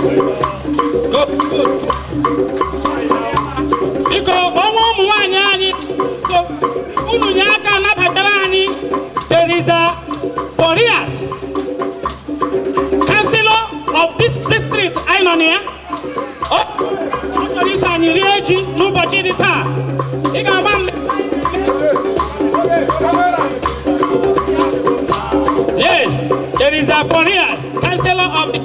Go, go. Biko ọnwa ụmụ nwaanyị anyị so unu nye aka nabatara anyị Teresa Borias, councillor of this district anyị nọ na ya. Ọ chọrọ iso anyị rie ji n'ụbọchị dị taa. Ị ga-agba mbe. Yes, Teresa Borias, councillor of the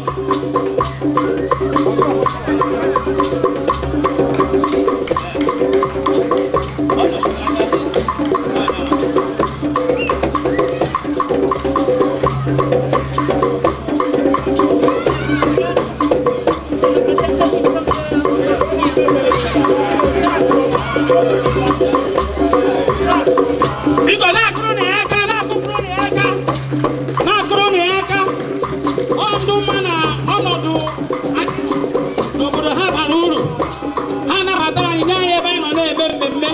Biko na-akụrụ na ya aka, na-akụrụ na ya aka, na-akụrụ na ya aka. Ọ ndụ mma na ọnọdụ n'obodo ha bara uru. Ha nabata anyị nye anyị ebe anyị nọ na-eme mmemme.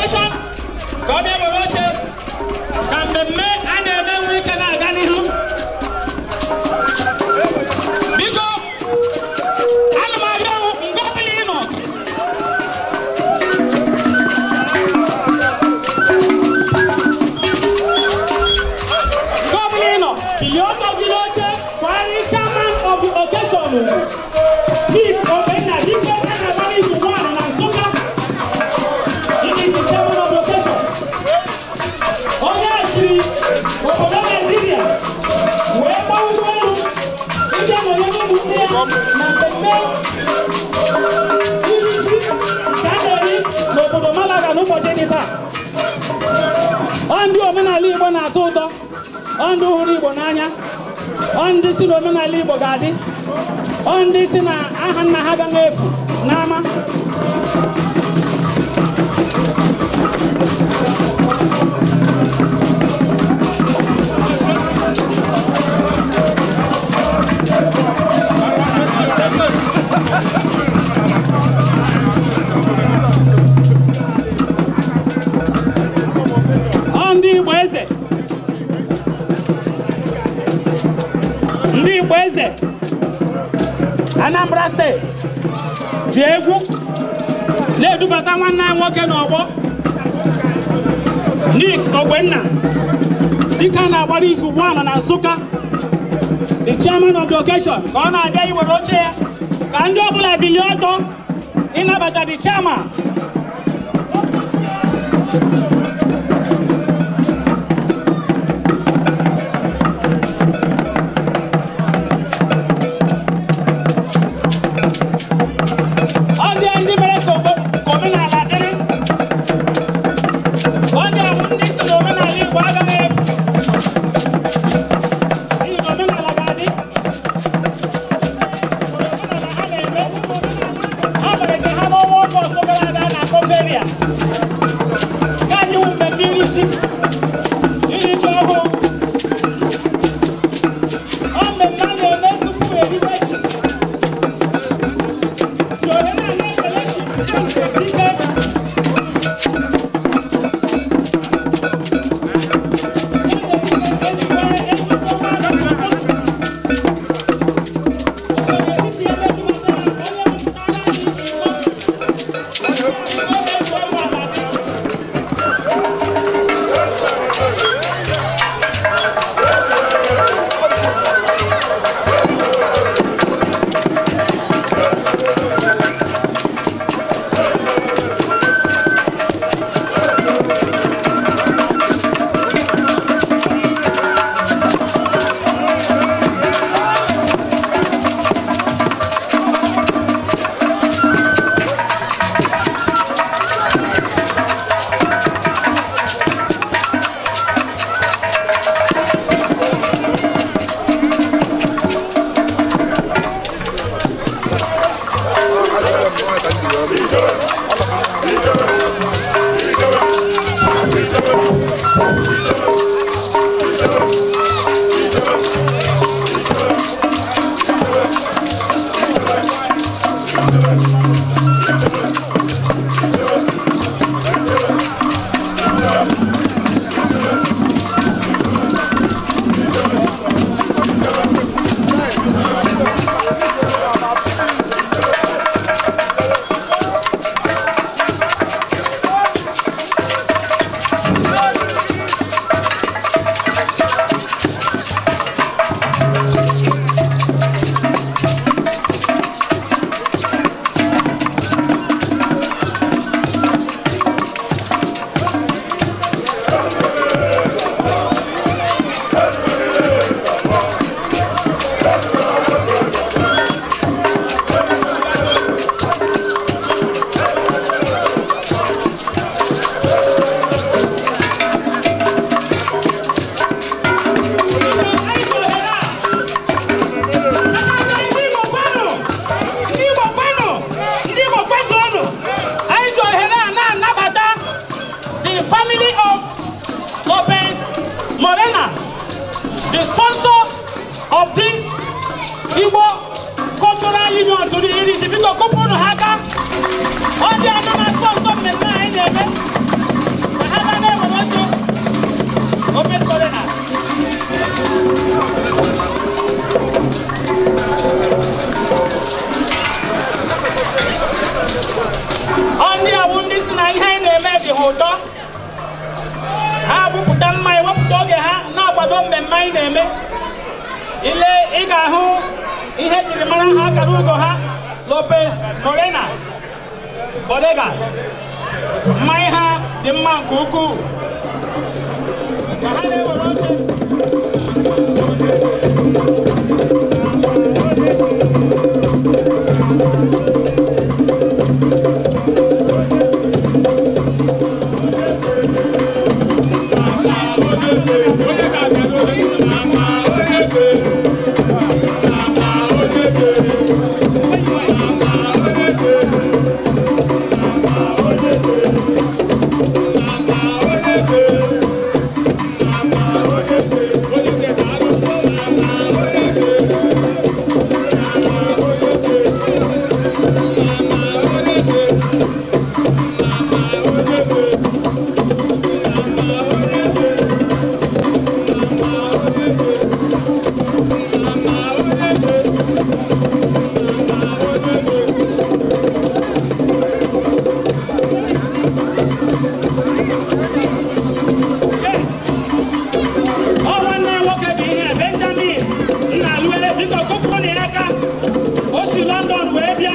occasion ka ọ bịa were oche ka mmemme a na-eme nwee ike na-aga n'ihu. Biko, ana m arịọ nga ọbụla ị nọ. Nga ọbụla ị nọ, bilie ọtọ gị n'oche, kwari chairman of the occasion ugwu. Nick Obenna Dike a na-agbara izu nwaanyị na Nsụka. He is the chairman of the occasion. Onye a chịrị obodo Naijiria wee gbaa ụgbọelu ije nọnye n'ụmụnne ya na mmemme iri ji nke a na-eri n'obodo Malaga n'ụbọchị dị taa. Ọ ndị omenala Igbo na-atọ ụtọ, ọ ndị hụrụ Igbo n'anya, ọ ndị si na omenala Igbo ga-adị, ọ ndị si na aha nna ha agaghị efu n'ama. Ọ ndị Igbo eze, ndị Igbo eze Anambra Steeti ji egwu na-edubata nwanne anyị nwoke n'ọgbọ Nick Ogbenna dịka na-agbara izu ugbu na Nsụka, the chairman of the occasion, ka ọ na-abịa iwere oche ya ka ndị ọbụla bilie ọtọ ịnabata the chairman. Ọ dị ndị mere ka omenala dịrị, ọ dị ahụ ndị si na omenala Igbo agaghị efu n'ihi na omenala ga-adị. Omenala ha na-eme, ha mere ka ha n'ọnwa Ọgọst gara aga a na-akpọ feria ka anyị wụ mmemme iri ji, iri ji ọhụụ. Ọ mmemme a na-eme tupu eriwe ji. Ji ohere a na-ekele Chief Sunday Dike. Sunday Dike ezigbo ezigbo mmadụ na-akwụsị. O so n'etiti ebe dubatara onye rụpụtara anyị iko iko na-ebu egwu asatọ. Anyị ji ohere a. Cha-cha-cha, ndị Igbo kwenụ! Ndị Igbo kwenụ! Ndị Igbo kwezuonụ! Anyị ji ohere a na-anabata the family of Lopez Morenas, the sponsor of this Igbo Cultural Union to the iri ji. Biko kụpụnụ ha aka. Ọ dị anọ na sponsor mmemme anyị na-eme. anyị na-eme. Ile ị ga-ahụ ihe ejiri mara ha, akara ugo ha, Lopez Morenas Bodegas. Mmanya ha dị mma nke ukwuu. Ka ha na-ewere oche. Ọ nwanne ya nwoke bụ ihe a, Benjamin Nnaluele, biko kụpụrụ ya aka. O si London wee bịa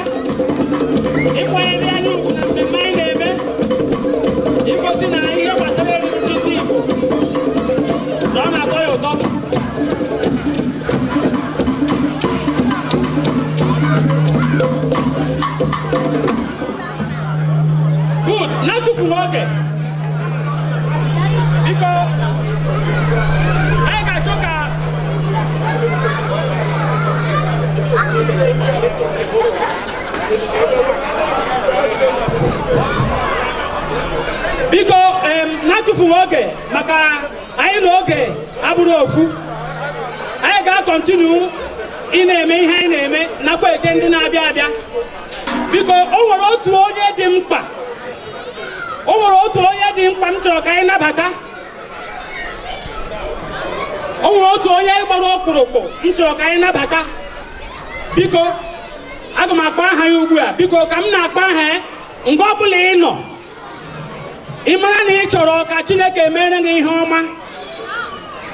ịkwanyere anyị ugwu na mmemme anyị na-eme, igosi na ihe gbasara eriri ji ndị Igbo na ọ na-atọ ya ụtọ. Good, na-atụfughị oge, biko anyị ga-achọ ka biko na-atụfughị oge, maka anyị na oge abụrụ ofu. Anyị ga-akọntinu ị na-eme ihe anyị na-eme nakwa eche ndị na-abịa abịa. Biko, o nwere otu onye dị mkpa, o nwere otu onye dị mkpa m chọrọ ka anyị nabata. O nwere otu onye gbara ọkpụrụkpụ m chọrọ ka anyị nabata. Biko, aga m akpọ aha ya ugbu a. Biko, ka m na-akpọ aha ya, nga ọbụla ị nọ, ị mara na ị chọrọ ka Chineke mere gị ihe ọma,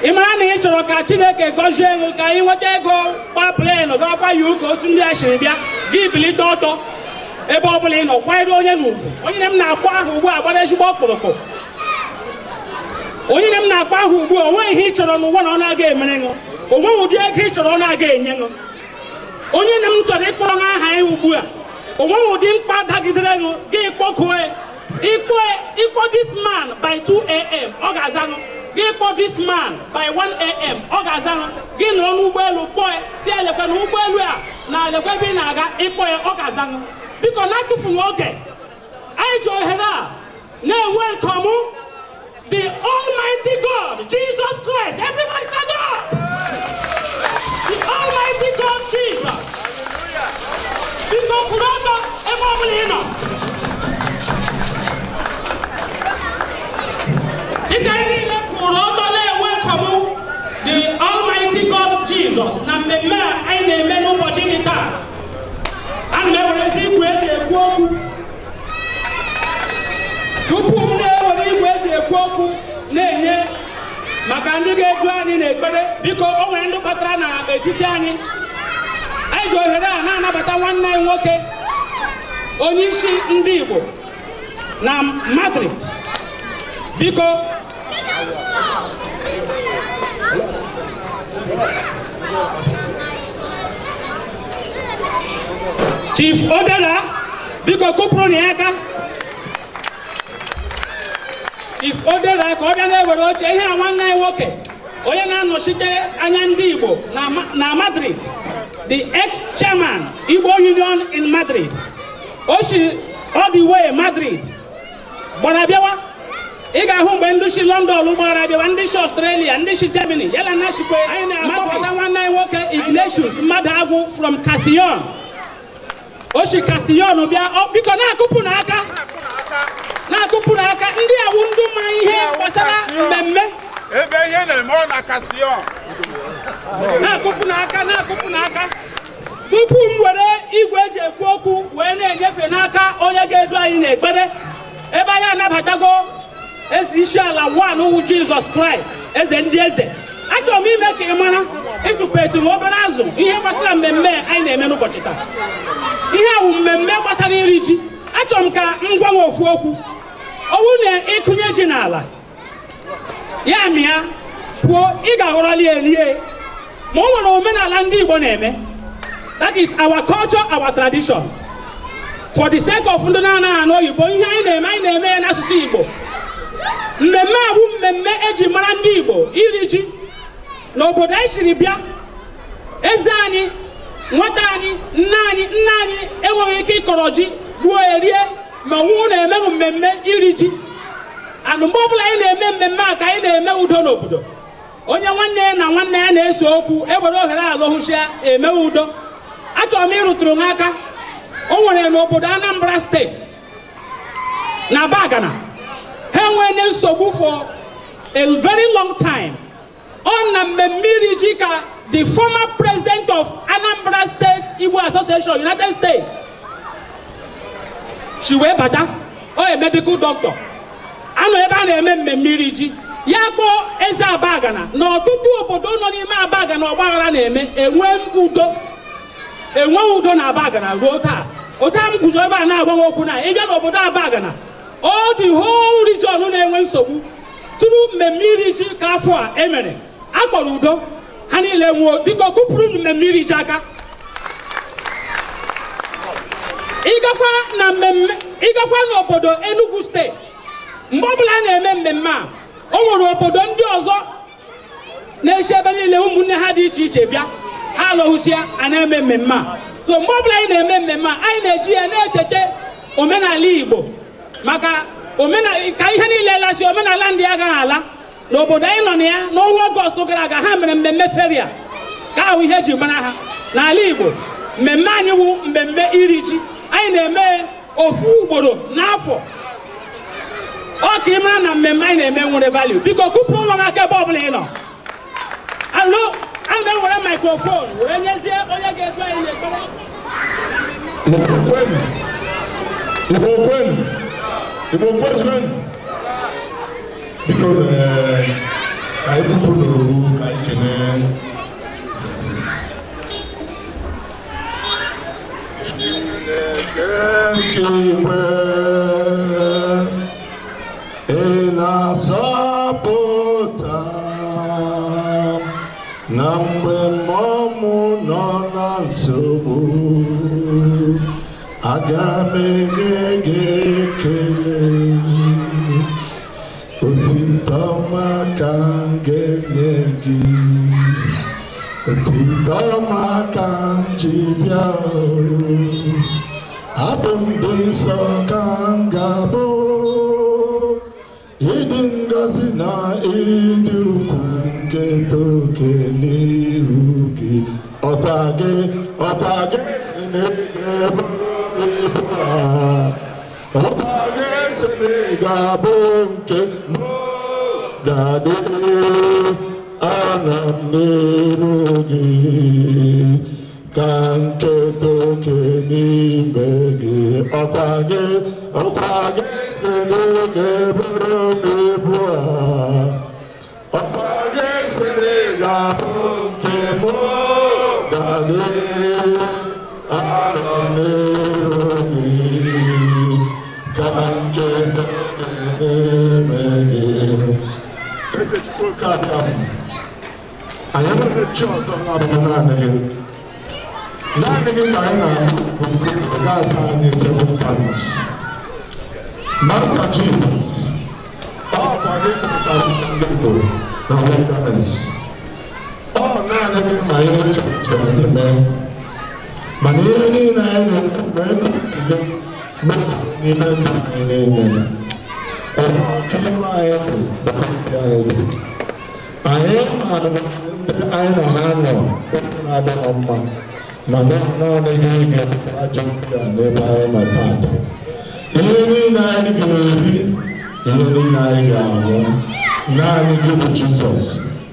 ị mara na ị chọrọ ka Chineke gọzie gị, ka ị nweta ego gbaa plane gakwa ya ụka otu ndị a siri bịa, gị bilite ọtọ ebe ọbụla ị nọ, kwanyere onye n'ugwu. Onye na m na-akpọ aha ugbu a gbara ezigbo ọkpụrụkpụ. Onye na m na-akpọ aha ugbu a, o nweghị ihe ị chọrọ n'ụwa na ọ na-aga emere ṅụ, o nweghị ụdị ego ị chọrọ ọ na-aga enye ṅụ. Onye na m chọrọ ịkpọrọ ha aha ya ugbu a, o nweghị ụdị mkpa dagidere ṅụ, gị kpọkuo ịkpọ ịkpọ this man by 2 a.m., ọ ga-aza ṅụ. Gị kpọ this man by 1 a.m., ọ ga-aza ṅụ. Gị nọrọ n'ụgbọelu kpọọ ya, si elekwe na ụgbọelu a na elekwe ebe ị na-aga, ịkpọ ya, ọ ga-aza ṅụ. Biko, na-atụfughị oge, anyị ji ohere a na-ewelcome the Almighty God, Jesus Christ. Everybody stand up! The Almighty God, Jesus. Biko, kwụrụ ọtọ ebe ọ bụla ị nọ. Dịka anyị niile kwụrụ ọtọ na-ewelcome the Almighty God, Jesus, na mmemme a anyị na-eme n'ụbọchị dị taa, ana m ewerezi igwe eji ekwu okwu. Tupu m na-ewere igwe eji ekwu okwu na-enye maka ndị ga-edu anyị n'ekpere, biko, o nwere ndị kpatara n'etiti anyị. Anyị ji ohere a na-anabata nwanne anyị nwoke, onye isi ndị Igbo na Madrid. Biko, Chief Odera, biko kụpụrụ na ya aka. Chief Odera, ka ọ bịa na-ewere oche. Ihe a nwanne anyị nwoke, onye na-anọchite anya ndị Igbo na Madrid, the ex-chairman, Igbo Union in Madrid. O si all the way Madrid gbara bịawa. Ị ga-ahụ mgbe ndị si London gbara bịawa, ndị si Australia, ndị si Germany, yala na sikwe. Anyị na-akpọpụta nwanne anyị nwoke Ignatius Mmadụ Agwụ from Castillon. O si Castillon bịa. Biko, na-akụpụ n'aka, na-akụpụ n'aka. Ndị awụ ndị ma ihe gbasara mmemme. Ebe ihe na-eme ọ na Castillon. Na-akụpụ n'aka, na-akụpụ n'aka. Tupu m were igwe eji ekwu okwu wee na-enyefe n'aka onye ga-edu anyị n'ekpere, ebe anyị anabatago eze isi ala one wụ Jizọs Kraịst, eze ndị eze. Achọrọ m ime ka ị mara ịtụpetụrụ obere azụ ihe gbasara mmemme anyị na-eme n'ụbọchị taa. Ihe a wụ mmemme gbasara iri ji. Achọrọ m ka m gwa m ofu okwu. Ọ bụrụ na ịkụnye ji n'ala ya mịa pụọ, ị ga-aghọrọli erie. Ma o nwere omenala ndị Igbo na-eme. That is our culture, our tradition. For the sake of ndị na-anaghị anụ oyibo, ihe anyị na-eme ya n'asụsụ Igbo. Mmemme a bụ mmemme eji mara ndị Igbo iri ji. N'obodo anyị siri bịa, eze anyị, nwata anyị, nna anyị enweghị ike ịkọrọ ji gbuo erie ma ọnwụ na-emeghị mmemme iri ji. And mgbe ọbụla anyị na-eme mmemme a ka anyị na-eme udo n'obodo. Onye nwanne ya na nwanne ya na-ese okwu ewere ohere alụhụchia eme udo. Achọrọ m ịrụtụrụ m aka. O nwere n'obodo Anambra steeti na Bagana, ha enwere nsogbu for a very long time. Ọ na mmemme iri ji ka the former president of Anambra State Igbo Association, United States, si wee bata. Ọ a medical doctor. Anọ ebe a na-eme mmemme iri ji, ya kpọọ eze Abagana na ọtụtụ obodo nọ n'ime Abagana ọgbaghara na-eme enwe udo. Enwe udo na Abagana ruo taa. Otu a m guzo ebe a na-agbanwe okwu na ịbịa n'obodo Abagana, all the whole region na-enwe nsogbu tụrụ mmemme iri ji ka afọ a emere a kpọrọ udo, ha niile nwuo. Biko kụpụrụ mmemme iri ji aka. Ịgakwa n'obodo Enugu steeti, mgbe ọbụla a na-eme mmemme a, o nwere obodo ndị ọzọ na-esi ebe niile ụmụnne ha dị iche iche bịa, ha alọhụsịa a na-eme mmemme a. So mgbe ọbụla anyị na-eme mmemme a, anyị na-eji ya na-echeta omenala Igbo, maka ka ihe niile lasị omenala ndị agaghị ala. N'obodo anyị nọ na ya n'ọnwa Ọgọst gara aga, ha mere mmemme feria ka ahụ ihe eji mara ha n'ala Igbo. Mmemme anyị wụ mmemme iri ji. Anyị na-eme ofu ugboro n'afọ. Ọ ka ị mara na mmemme anyị na-eme nwere value. Biko kụpụrụ ụlọ n'aka ebe ọbụla ị nọ. Ana m ewere microphone were nyezie onye ga-edu anyị n'ekpere. Igbo kwenu, Igbo kwenu. Biko ka anyị kpụpụ n'ogbu ka anyị kenee Chineke nke igwe, ị na-azọpụta na mgbe mmụọ m nọ na nsogbu, aga m enye gị ekele. Otito ọma ka m ga-enye gị, otito ọma ka m ji bịa, abụ ndị nsọ ka m ga-abụ, ịdị ngọzi na ịdị ukwu nke toke n'iru gị. Ọkwa gị si na ị ọkwa gị si na ị ga-abụ nke m ga-adị. Ana m n'iru gị ka nketa oke n'ime gị. Ọkwa gị si na ị ga-eburu m ibu a, ọkwa gị si na ị ga-abụ nke m ga-adị. Ana m n'iru gị ka nketa oke n'ime gị. Anyị enweghị chi ọzọ na-abụghị naanị gị. Naanị gị ka anyị na-akpọ ga-aza anyị 7 times. Master Jesus, ọkwa gị pụtara ndị Igbo na wilderness. Ọ naanị gị ma ihe chọrọ anyị mee. Mana ihe niile anyị na-ekwu gị mefuru n'ime ndụ anyị niile. Anyị maara na ndị anyị na ha nọ okwu na-adịghị mma, mana naanị gị ga-ebute ajọ obi a n'ebe anyị nọ tata. Ihe niile anyị ga-eri, ihe niile anyị ga-ahụ, naanị gị bụ Jizọs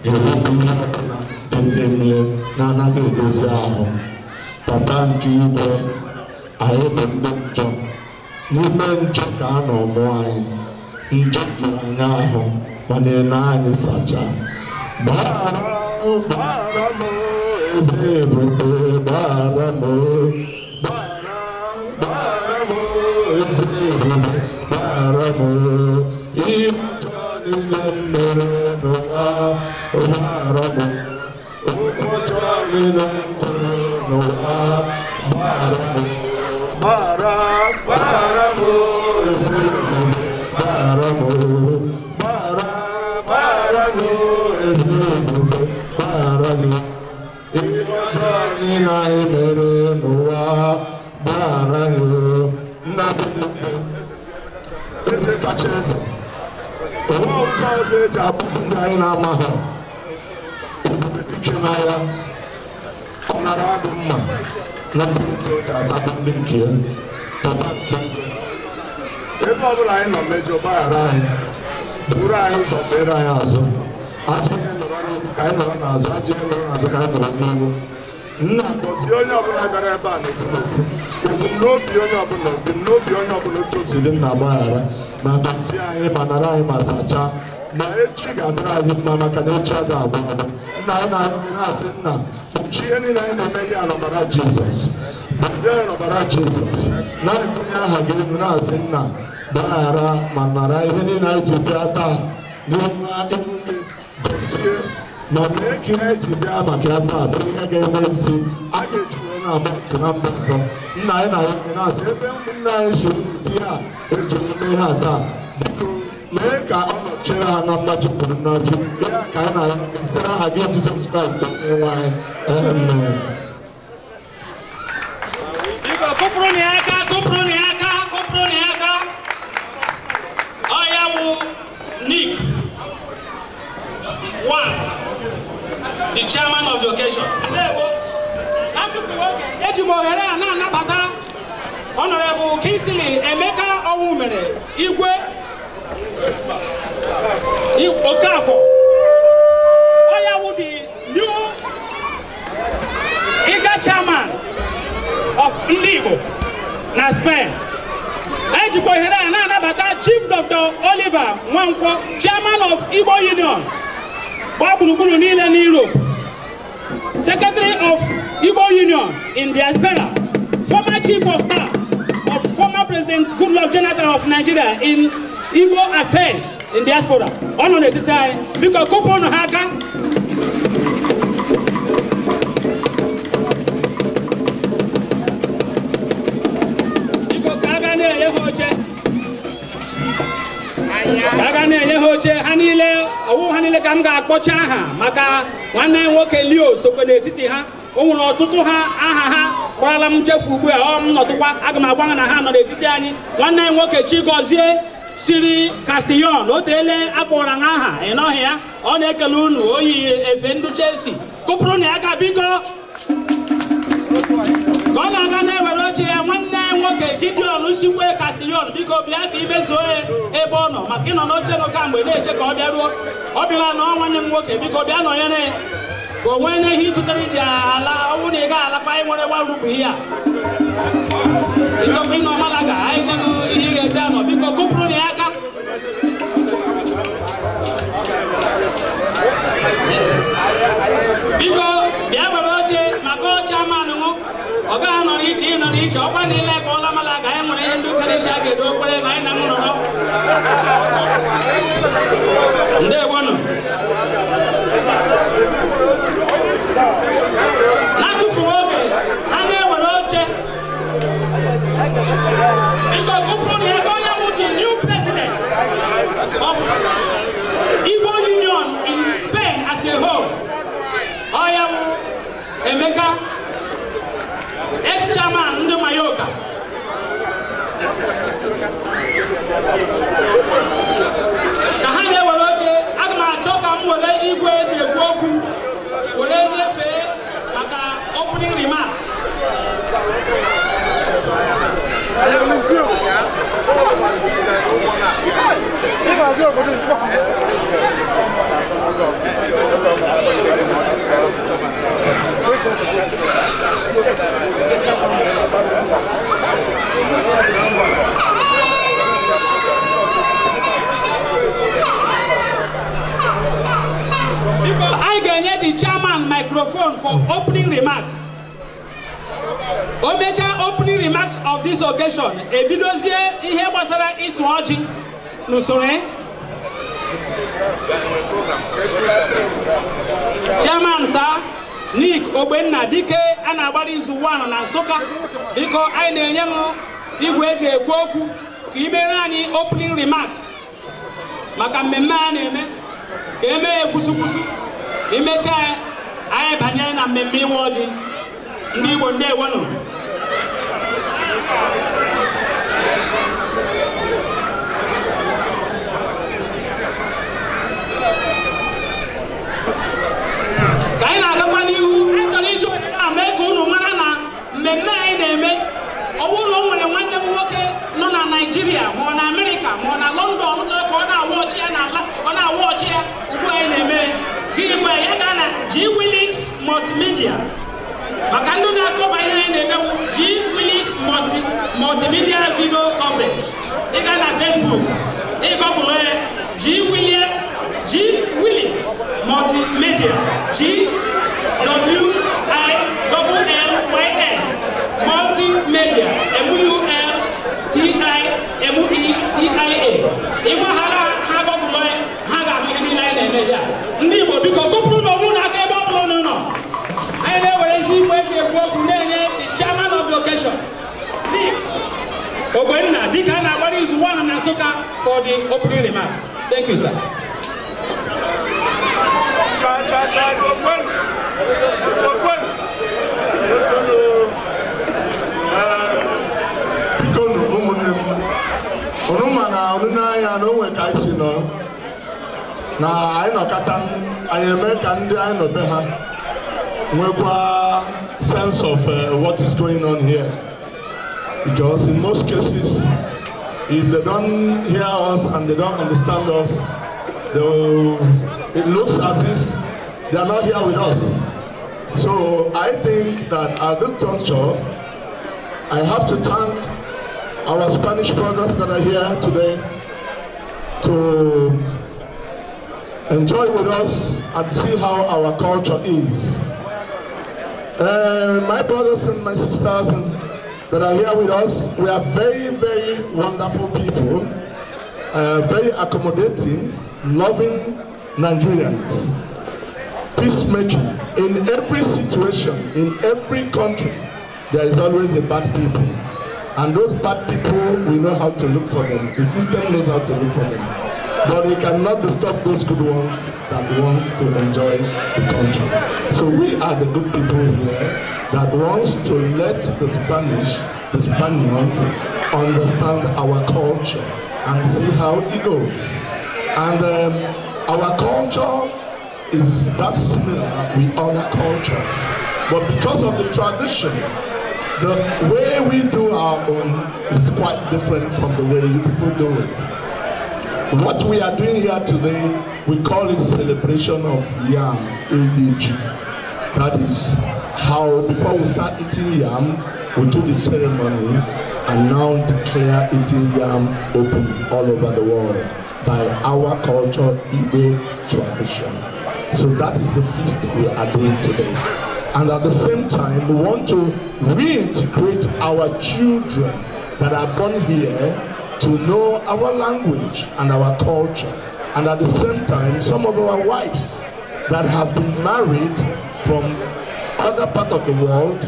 ga-ewepụ ihe ọbụla dị n'ime na-anaghị edozi ahụ. Papa nke igwe, anyị bụ ndị njọ. N'ime njọ ka a nọ mụọ anyị. Njọ juru anyị ahụ, mana ị na anyị sachaa. Gbaghara Gbaghara m, eze ebube, gbaghara m, gbaghara m, eze ebube, gbaghara m. Ihe ọjọọ niile m mere n'ụwa, gbaghara m. Okwu ọjọọ niile m kwuru n'ụwa, gbaghara m. Gbaghara, gbaghara m, eze ebube, gbaghara m. Gbaghara, gbaghara m, eze ebube, gbaghara m. Ihe ọjọọ niile anyị mere n'ụwa, gbaghara ya. Nna dị n'igwe, eze kacha eze, onwe ụzọ ọzọ eji akpọpụ ndị anyị na-ama ha. Ebube dike n'agha, ọ nara agụ mma na ndị nsọ ji atapụ ndị nke ya, papa nke igwe. Ebe ọbụla anyị nọ mejọ, gbaghara anyị, buru anyị ụzọ, kpere anyị azụ. Ajọ ihe nọrọ n'ihu ka anyị nọrọ n'azụ, ajọ ihe nọrọ n'azụ ka anyị nọrọ n'ihu. Nna, gọzie onye ọbụla bịara ebe a n'ofu n'ofu, ebumnobi onye ọbụla, ebumnobi onye ọbụla otu o si dị. Nna, gbaghara ma gọzie anyị, ma nara anyị, ma sachaa, ma echi ga-adịrị anyị mma, maka na echi adị agwụ agwụ. Nna, anyị na-arịọ gị, na-asị, nna, kpuchie ihe niile anyị na-eme gị n'ọbara Jizọs, kpuchie ya n'ọbara Jizọs, na-ebunye aha gị elu, na-asị, nna, gbaghara ma nara ihe niile anyị ji bịa taa n'ihu ihu gị. Gọzie ma mee ka ihe eji bịa maka ya taa bụrụ ihe ga-eme isi a ga-eji wee na-ama nke na mba ọzọ. Nna, anyị na-arịọ gị, na-asị, ebe ụmụnne anyị si rute ihe a eji eme ihe a taa, biko mee ka ọ nọchere ha na mmaji kwuru mmaji. Ya ka anyị na-arịọ gị site n'aha gị, Jizọs Kraịst onye nwe anyị, amen. Biko kụpụrụ ya aka, kụpụrụ ya aka, kụpụrụ ya aka. Ọ ya wụ Nick one, the chairman of the occasion. Eji m ohere a na-anabata Honorable Kingsley Emeka Ọnwụmere, Igwe Okafor. Ọ ya wụ the new IGA chairman of ndị Igbo na Spain. Ejikwa ohere a na-anabata Chief Dr. Oliver Nwankwo, chairman of Igbo Union gbaa gburugburu niile n'Europe, secretary of Igbo Union in diaspora, former chief of staff of former President Goodluck Jonathan of Nigeria in Igbo affairs in diaspora. Ọ nọ n'etiti anyị. Biko kụpụnụ ha aka. Biko ka a ga na-enye ha oche, ka a ga na-enye ha oche ha niile. Ọwụ ha niile ka m ga-akpọcha aha, maka nwanne m nwoke Leo sokwe n'etiti ha. O nwere ọtụtụ ha aha ha gbarala m nchefu ugbu a. Ọ m nọtụkwa, aga m agwa ha na ha nọ n'etiti anyị. Nwanne m nwoke Chigozie siri Castillon, o teele akpọrọ ha aha, ị nọghị ya. Ọ na-ekele unu, oyi efe ndụ Chelsea. Kụpụrụ na ya aka, biko, ka ọ na-aga na-ewere oche ya. Nwanne nwoke Gideon sikwe Castillon, biko bịa ka imezuo ya ebe ọ nọ, maka ịnọ n'oche nọ kamgbe na-eche ka ọ bịaruo. Ọ bịara nọ. Nwanne m nwoke, biko bịa nọnyere ya, ka o nwee n'ihe ịtụtara iji ala. Ọnwụ na ị ga alakwa, anyị nwere gwa rupụ ihe a ịchọkwa ịnọ Malaga, anyị nye ihe ị ga-eje anọ. Biko kụpụrụ na ya aka. Biko bịa were oche, maka oche amanụ ọ gaghị anọ n'iche, ịnọ n'iche ọkwa niile ka ọla Malaga. Anyị nwere ihe ndị karịsị a ga-edo okwere na anyị na m nọrọ. Ndewonu. Na-atụfughị oge, ha na-ewere oche, biko kụpụrụ na ego onye bụ the new president of Igbo Union in Spain as a whole. Ọ ya bụ Emeka, ex-chairman ndị Mayoka. Ka ha na-ewere oche, aga m achọ ka m were igwe eji ekwu okwu were nyefee maka opening remarks. Biko, anyị ga-enye the chairman microphone for opening remarks. O mechaa opening remarks of this occasion, ebidozie ihe gbasara ịsụ ọjị n'usoro ya. Chairman Sir Nick Ogbenna Dike a na-agbara izu 1 na Nsụka, biko anyị na-enye m igwe eji ekwu okwu ka i mere anyị opening remarks maka mmemme a na-eme ka emee kwụsụ imechaa anyị banye na mmemme iwa ọjị. Ndị Igbo ndewonụ. Ka anyị na-agakwa n'ihu, anyị chọrọ iji ohere a mee ka unu mara na mmemme anyị na-eme, ọ bụrụ na o nwere nwanne m nwoke nọ na Naịjirịa ma ọ na Amerịka ma ọ na London chọrọ ka ọ na-awa ọchị ya n'ala, ọ na-awa ọchị ya ugbu anyị na-eme, gị gwa ya gaa na G Willis Multimedia. Maka ndị na-akọva ihe anyị na-emewu G Willis Multimedia Video Coverage. Ị gaa na Facebook, ị gọgụlụ ya G Willis Multimedia, G W I L L Y S Multimedia, M U L T I M E D I A. Ị gwa ha ha gọgụlụ ya, ha ga-ahụ ihe niile anyị na-eme ya. Ndị Igbo biko kụpụrụ n'onwe unu aka ebe ọ bụla unu nọ. Anyị na-ewerezi igwe eji ekwu okwu na-enye the chairman of the occasion, Nick Ogbenna Dike a na-agbara izu 1 na Nsụka for the opening remarks. Thank you, sir. Biko nụ ụmụnne m, unu ma na unu n'anya na o nwe ka anyị si nọ na anyị nọkọta anyị eme ka ndị anyị nọ be ha nwekwa sense of what is going on here, because in most cases if they don't hear us and they don't understand us, it looks as if they are not here with us. So I think that at this juncture I have to thank our Spanish brothers that are here today to enjoy with us and see how our culture is. My brothers and my sisters that are here with us, we are very, very wonderful people, very accommodating, loving Nigerians, peacemaking. In every situation, in every country, there is always a bad people. And those bad people, we know how to look for them. The system knows how to look for them. But it cannot stop those good ones that wants to enjoy the country. So we are the good people here that wants to let the Spanish, the Spaniards, understand our culture and see how it goes. And our culture is that similar with other cultures. But because of the tradition, the way we do our own is quite different from the way you people do it. What we are doing here today, we call it celebration of yam, ADG. That is how, before we start eating yam, we do the ceremony and now declare eating yam open all over the world by our culture, Igbo tradition. So that is the feast we are doing today. And at the same time, we want to reintegrate our children that are born here to know our language and our culture. And at the same time, some of our wives that have been married from other parts of the world,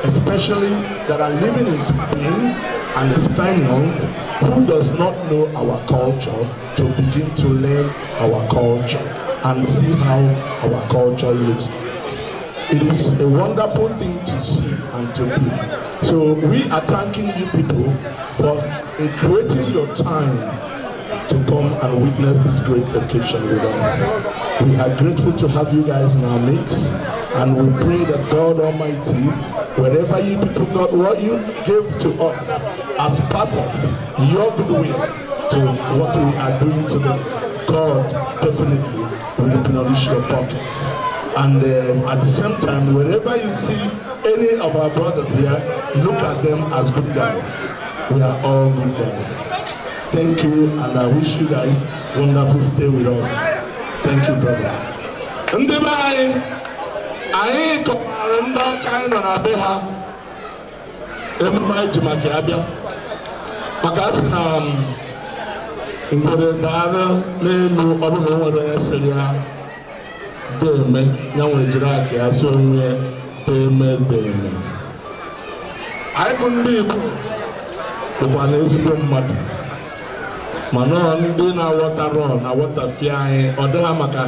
especially that are living in Spain and the Spaniards, who does not know our culture, to begin to learn our culture and see how our culture looks. It is a wonderful thing to see and to do. So we are thanking you people for creating your time to come and witness this great occasion with us. We are grateful to have you guys in our mix, and we pray that God Almighty, wherever you people got what you give to us as part of your goodwill to what we are doing today, God definitely will replenish your pocket. And at the same time, wherever you see any of our brothers here, look at them as good guys. We are all good guys. Thank you, and I wish you guys wonderful stay with us. Thank you, brothers. Ndị be anyị, Anyị kọwara ndị ọcha anyị nọ na be ha emume anyị ji maka ya bịa, maka a sị na ngwere dara n'elu, ọ bụrụ na o nwere onye sịrị ya deme, ya nwere jiri aka ya si onwe ya deme deme. Anyị bụ ndị Igbo bụkwa na ezigbo mmadụ, mana ndị na-aghọtara na-aghọtafie anyị. Ọ dịghị maka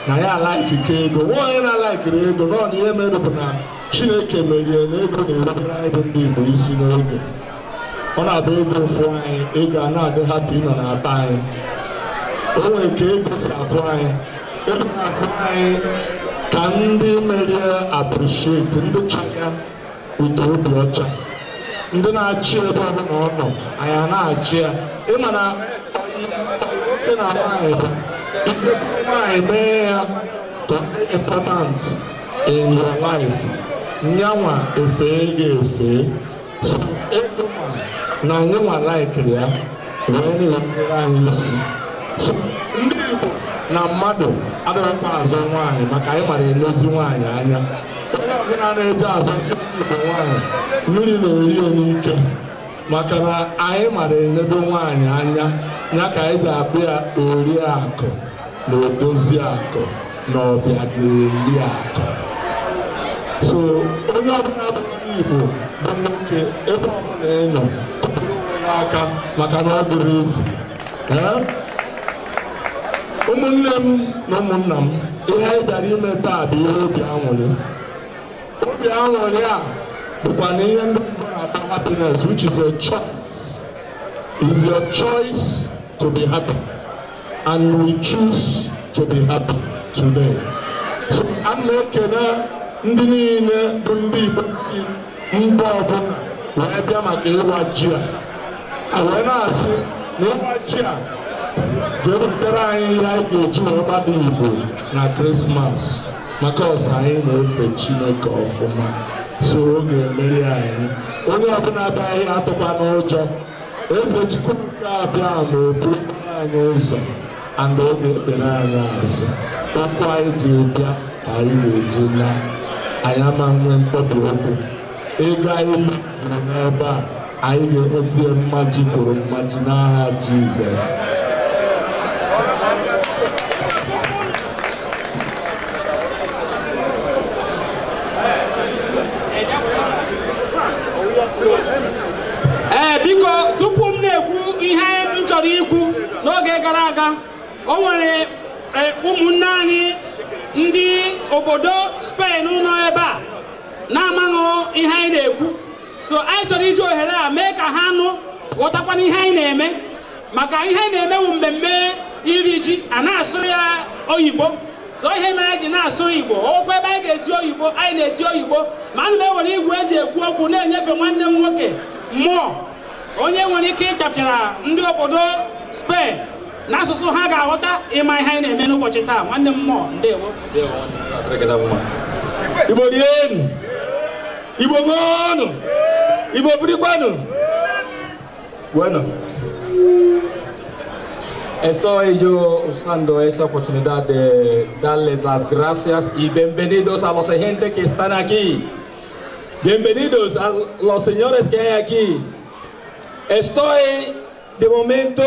na ya alaikike ego, nwa onye na-alaikiri ego nọ na ihe mere bụ na Chineke merie na ego na-erubere anyị bụ ndị Igbo isi n'oge. Ọ na-abụ ego fụ anyị, ego a na-adị hapụ ịnọ na-aba anyị. O nwere ka ego si afụ anyị, ego na-afụ anyị ka ndị merie appreciate, ndị chọrọ ute obi ọcha, ndị na-achị ebe ọbụla ọ nọ, anyị a na-achị ya. Ịma na nwoke na nwaanyị bụ ike nwaanyị mee ya to be important in your life, nyanwa efee ga-efe. So ego ma na anyị nwa laikiri ya wee na-erubere anyị isi. So ndị Igbo na mmadụ adịghịkwa azụ nwaanyị, maka anyị mara elezi nwaanyị anya. Onye ọbụla na-eje azụ si ndị Igbo nwaanyị, mmiri na-eri ya n'ike, maka na anyị mara enedo nwaanyị anya. Ya ka anyị ji abụ ya oriakụ na odozi akụ na ọbịa ga-eri akụ. So onye ọbụla bụ onye Igbo bụ nwoke, ebe ọbụla ị nọ, kụpụrụ onwe aka, maka na ọ dịrị ezi. Ụmụnne m na ụmụnna m, ihe anyị bịara ime taa bụ ihe obi aṅụrị. Obi aṅụrị a bụkwa na ihe ndị Igbo na-akpọ happiness, which is a choice. It's your choice to be happy, and we choose to be happy today. So a na-ekele ndị niile bụ ndị Igbo si mba ọbụla wee bịa maka ịwa ji a. A wee na-asị na ịwa ji a ga-ewetara anyị ihe anyị ga-eji wee gbado Igbo na Krismas, maka ọsọ anyị na-efe Chineke ọfụma. So ọ ga-emeri anyị. Onye ọbụla abịaghị atụkwa n'ụjọ. Eze Chukwuka abịa ma o buru anyị ụzọ, and ọ ga-ekpere anyị azụ. Okwu anyị ji bịa ka anyị ga-eji na anyị ama nwee mkpọbi okwu. Ego anyị lụfuru n'ebe a, anyị ga-enweta ya mmaji kwuru mmaji n'aha Jizọs. Ee, biko, tupu m na-ekwu ihe m chọrọ ikwu, n'oge gara aga o nwere ụmụnne anyị ndị obodo Spain nọ ebe a na-amaghị ihe anyị na-ekwu. So anyị chọrọ iji ohere a mee ka ha nụ, ghọtakwana ihe anyị na-eme, maka ihe anyị na-eme bụ mmemme iri ji a na-asụ ya oyibo. So ihe mere anyị ji na-asụ Igbo, okwu ebe anyị ga-eti oyibo, anyị na-eti oyibo. Ma ana m ewere igwe eji ekwu okwu na-enyefe nwanne m nwoke mmụọ, onye nwere ike ịtapịara ndị obodo Spain n'asụsụ ha ga-aghọta, ịma ihe anyị na-eme n'ụbọchị taa. Nwanne m mmụọ, ndewo. Igbo rienu, Igbo ṅụọnụ, Igbo birikwanụ. Bueno, estoy yo usando esa oportunidad de darles las gracias y bienvenidos a los gente que están aquí. Bienvenidos a los señores que hay aquí. Estoy de momento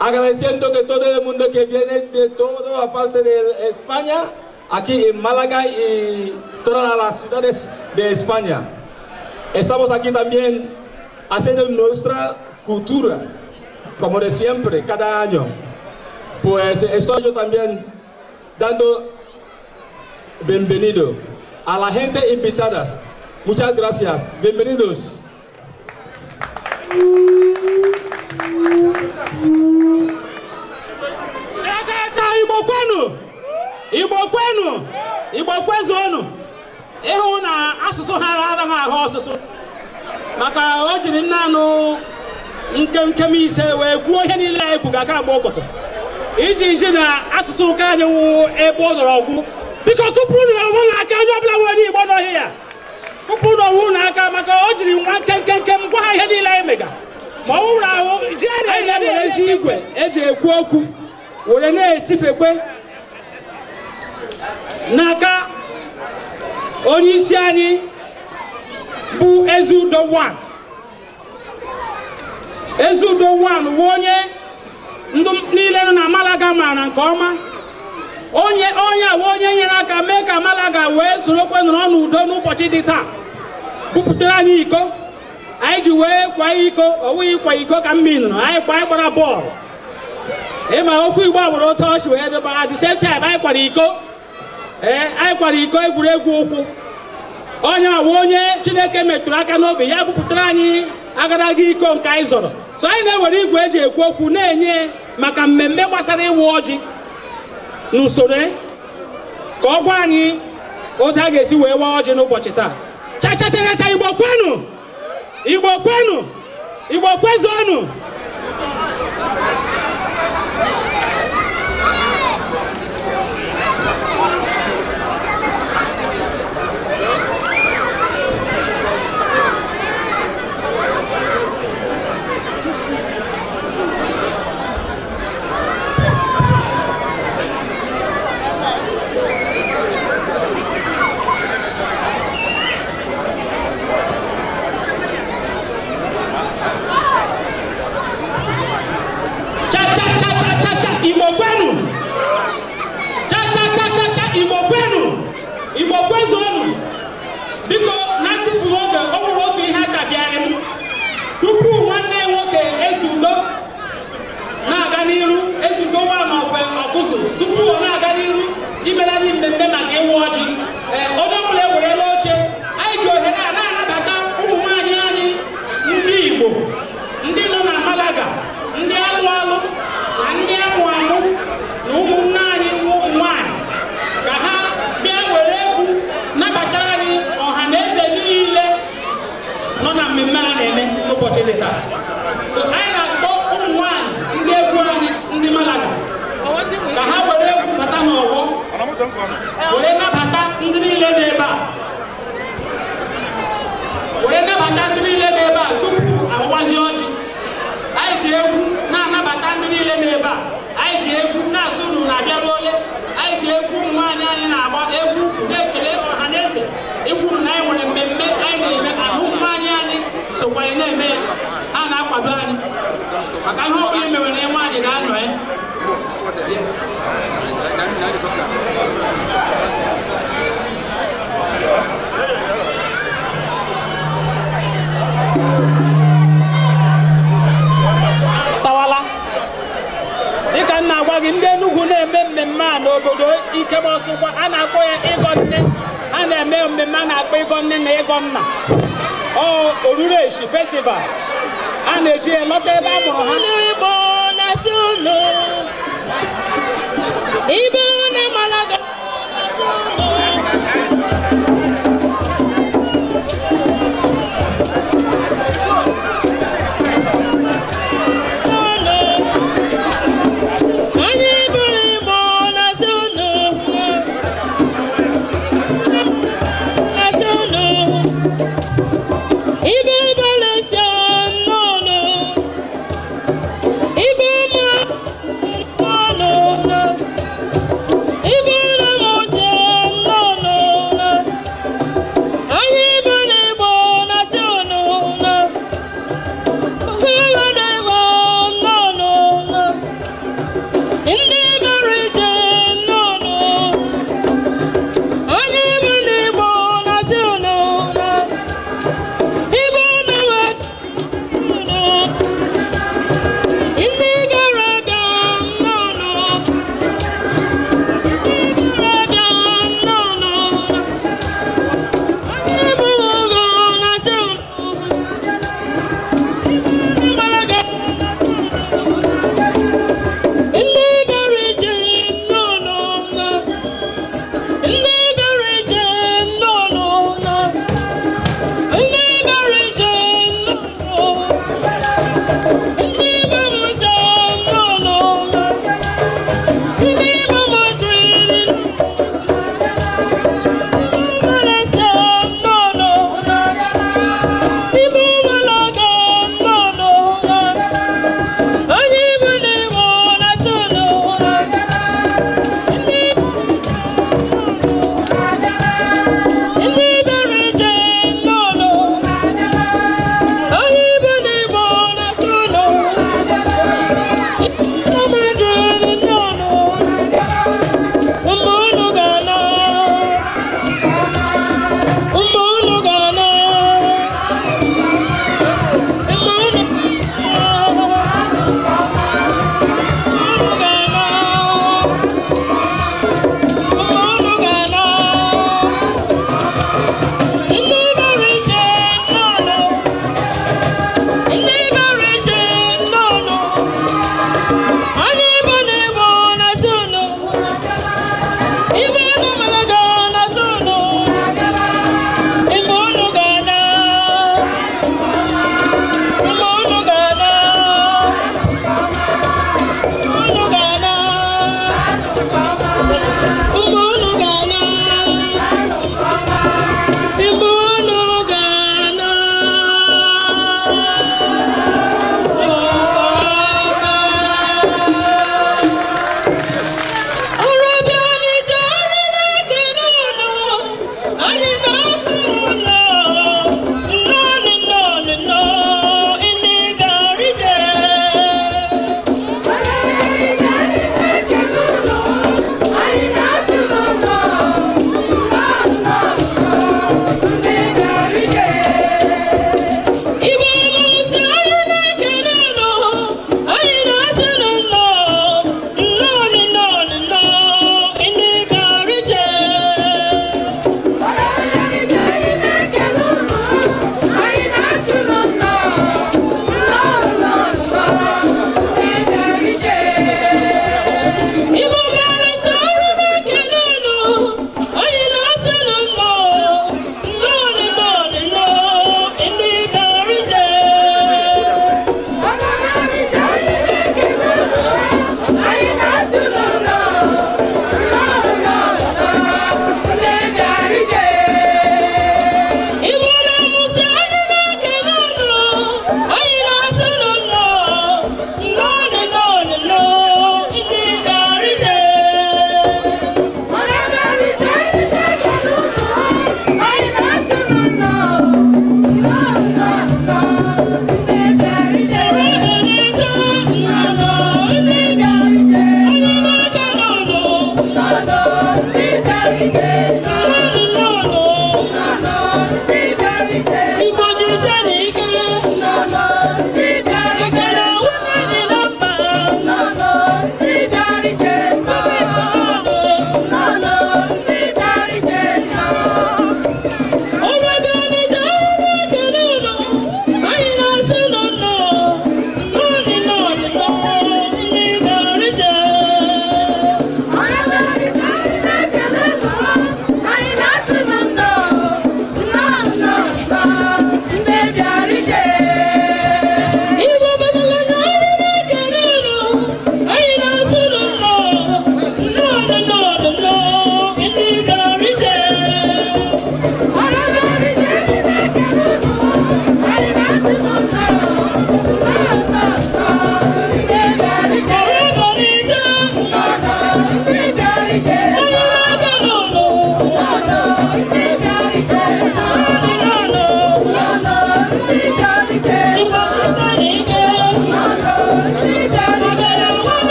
agradeciendo de todo el mundo que viene de toda parte de España, aquí en Málaga y todas las ciudades de España. Estamos aquí también haciendo nuestra cultura, como de siempre, cada año. Pues estoy yo también dando bienvenido a la gente invitada. Muchas gracias. Bienvenidos. Igbo kwenu! Igbo kwenu! Igbo kwezuonu! Ịhụ na asụsụ ha anaghị ahụ ọsụsụ, maka o jiri nnanụ nkenkem ise wee kwuo ihe niile anyị kwuga aka agba ụkọtụ, iji ji na asụsụ ụka anyị wụ ebe ọ zọrọ ọgwụ. Biko kụpụrụ na onwe na aka, onye ọbụla nwere Igbo n'ọhịa ya kụpụrụ na onwe na aka, maka o jiri nwa nkenkenkem gwa ha ihe niile anyị mega. Ma ọ bụrụ ahụ ji anyị na-ewere ezi igwe eji ekwu okwu were na-etifekwe n'aka Onye isi anyị bụ Ezeudo 1. Ezeudo 1 wụ onye ndị niile nọ na Malaga maara nke ọma. Onye onye wụ onye nyere aka mee ka Malaga wee sorokwe nọrọ n'udo n'ụbọchị dị taa. Bupụtara anyị iko anyị ji wee kwa iko, ọ wụghị ịkwa iko ka mmiri nụrụ anyị kwa, anyị gbara bọọlụ. Ịma okwu Igbo a nwere otu ọchị wee debe. At the same time, anyị kwara iko, ee, anyị kwara iko egwuregwu ụkwụ. Onye awụ onye Chineke metụrụ aka n'obi ya bupụtara anyị agadaga iko nke anyị zọrọ. So anyị na-ewere igwe eji ekwu okwu na-enye maka mmemme gbasara ịwa ọjị n'usoro, ka ọ gwa anyị otu a ga-esi wee waa ọjị n'ụbọchị taa. Cha cha cha cha! Igbo kwenu! Igbo kwenu! Igbo kwezuonu! Cha cha cha cha cha cha! Igbo kwenu! Cha cha cha cha cha! Igbo kwenu! Igbo kwezuonu! Biko, na ntụfuru oge, ọ nwere otu ihe adabịarị m tupu nwanne ya nwoke Ezeudo na-aga n'iru. Ezeudo nwa ma ofe ọkụzụ, tupu ọ na-aga n'iru imere anyị mmemme maka ịwa ọjị, ee, onye ọbụla ewerela oche. Anyị ji ohere a na-anabata ụmụ nwaanyị anyị ndị Igbo ndị nọ na Malaga, ndị alụ alụ na ndị amụ amụ na ụmụnne anyị ụmụ nwanyị, ka ha bịa were egwu nabatara anyị ọha na eze niile nọ na mmemme a na-eme n'ụbọchị dị taa. So anyị na-akpọ ụmụ nwanyị ndị egwu anyị ndị Malaga ka ha were egwu bata n'ọgbọ were nabata ndị niile n'ebe a, were nabata ndị niile n'ebe a tupu awazi ọjị. Anyị ji egwu na-anabata ndị niile n'ebe a. Anyị ji egwu na-asụ unu na-abịaruole. Anyị ji egwu ụmụ nwaanyị anyị na-agba egwu ukwu na-ekele ọha na eze ikwuru na anyị nwere mmemme anyị na-eme ana ụmụ nwaanyị anyị sokwa anyị na-eme ya. Ha na-akwado anyị maka ihe ọ bụla emewere na nwaanyị ga-anọ ya. Tawala, dịka m na-agwa gị, ndị Enugu na-eme mmemme a n'obodo Ikemọsụkwa, a na-akpọ ya ịgọ nne. A na-eme mmemme a na-akpọ ịgọ nne na ịgọ nna, ọ Oruru Eshi Festival. A na-eji ya lọta ebe a mụrụ ha. Igbo na-asị unu, Igbo na Malaga na-asị unu. Unu. Anyị bụrụ Igbo na-asị unu, na-asị unu. Igbo Valencia nnọọ. Igbo ma nnọọ. Igbo Ramosia nnọọ. Anyị bụrụ Igbo na-asị unu na Ogologo nnọọ. Ndị gara ije nnọọ. Anyị bụrụ Igbo na-asị unu na Igbo na-enwe unu. Ndị bịara abịa nnọọ. Ndị bịara abịa nnọọ. Anyị bụrụ Igbo na-asị unu. Malaga. Ndị bịara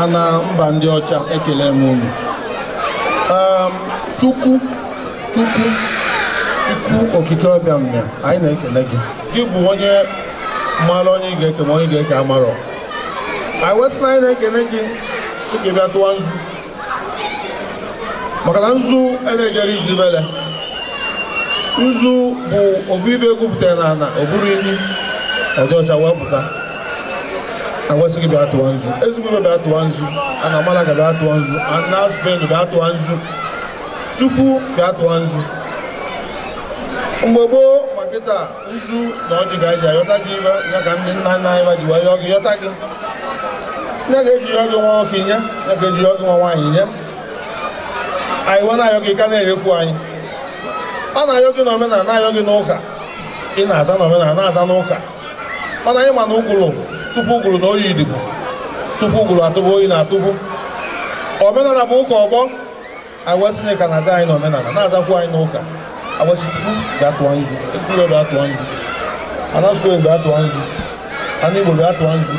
Ana mba ndị ọcha ekele m unu. Chukwu Chukwu Chukwu okike ọbịa mmịa, anyị na-ekele gị. Gị bụ onye mara onye ị ga-eke ma onye ga-eke amarọ. Anyị wesị na anyị na-ekele gị sị gị bịa tụọ nzu. Maka na nzu na-ejere iji vele. Nzu bụ ofu ibe egwupụtara na ana, ọ bụrụ inyi, ọ dị ọcha wee pụta. Agwasị gị bịa tụọ nzu. Ezigbo bịa tụọ nzu, ana Malaga bịa tụọ nzu, ana Spain bịa tụọ nzu. Chukwu bịa tụọ nzu. Mgbe gboo ma kịta nzu na ọjị ka anyị ji ayọta gị ibe, ya ka ndị nna nna anyị ji wee yọọ gị yọta gị. Ya ga-eji yọọ gị nwa nwoke nye, ya ga-eji yọọ gị nwa nwaanyị nye. Anyị wee na-ayọ gị ka na-enyekwu anyị. A na-ayọ gị n'omenala, na-ayọ gị n'ụka. Ị na-aza n'omenala, na-aza n'ụka. Mana anyị ma na ụgụrụ tupu ụgụrụ na oyi dịbụ, tupu ụgụrụ atụbụ oyi na-atụbụ. Omenala bụ ụka ọgbọ. Agwasị na ka na-aza anyị n'omenala, na-azakwu anyị n'ụka. Agwasị Chukwu bịa tụọ nzu, Ezigbo bịa tụọ nzu, Ana Spain bịa tụọ nzu, Ana Igbo bịa tụọ nzu,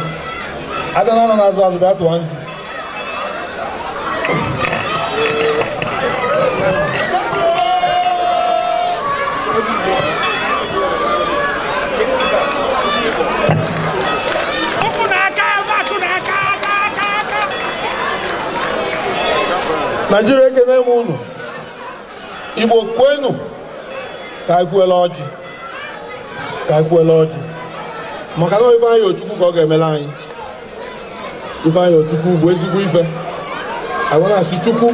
Ada na na-azụ azụ bịa tụọ nzu. Naijiria ekene m unu. Igbo kwenu ka anyị kwuela ọjị, ka anyị kwuela ọjị. Maka na Ifeanyị Ochukwu ka ọ ga-emela anyị. Ifeanyị Ochukwu bụ ezigbo ife. Anyị na-asị Chukwu,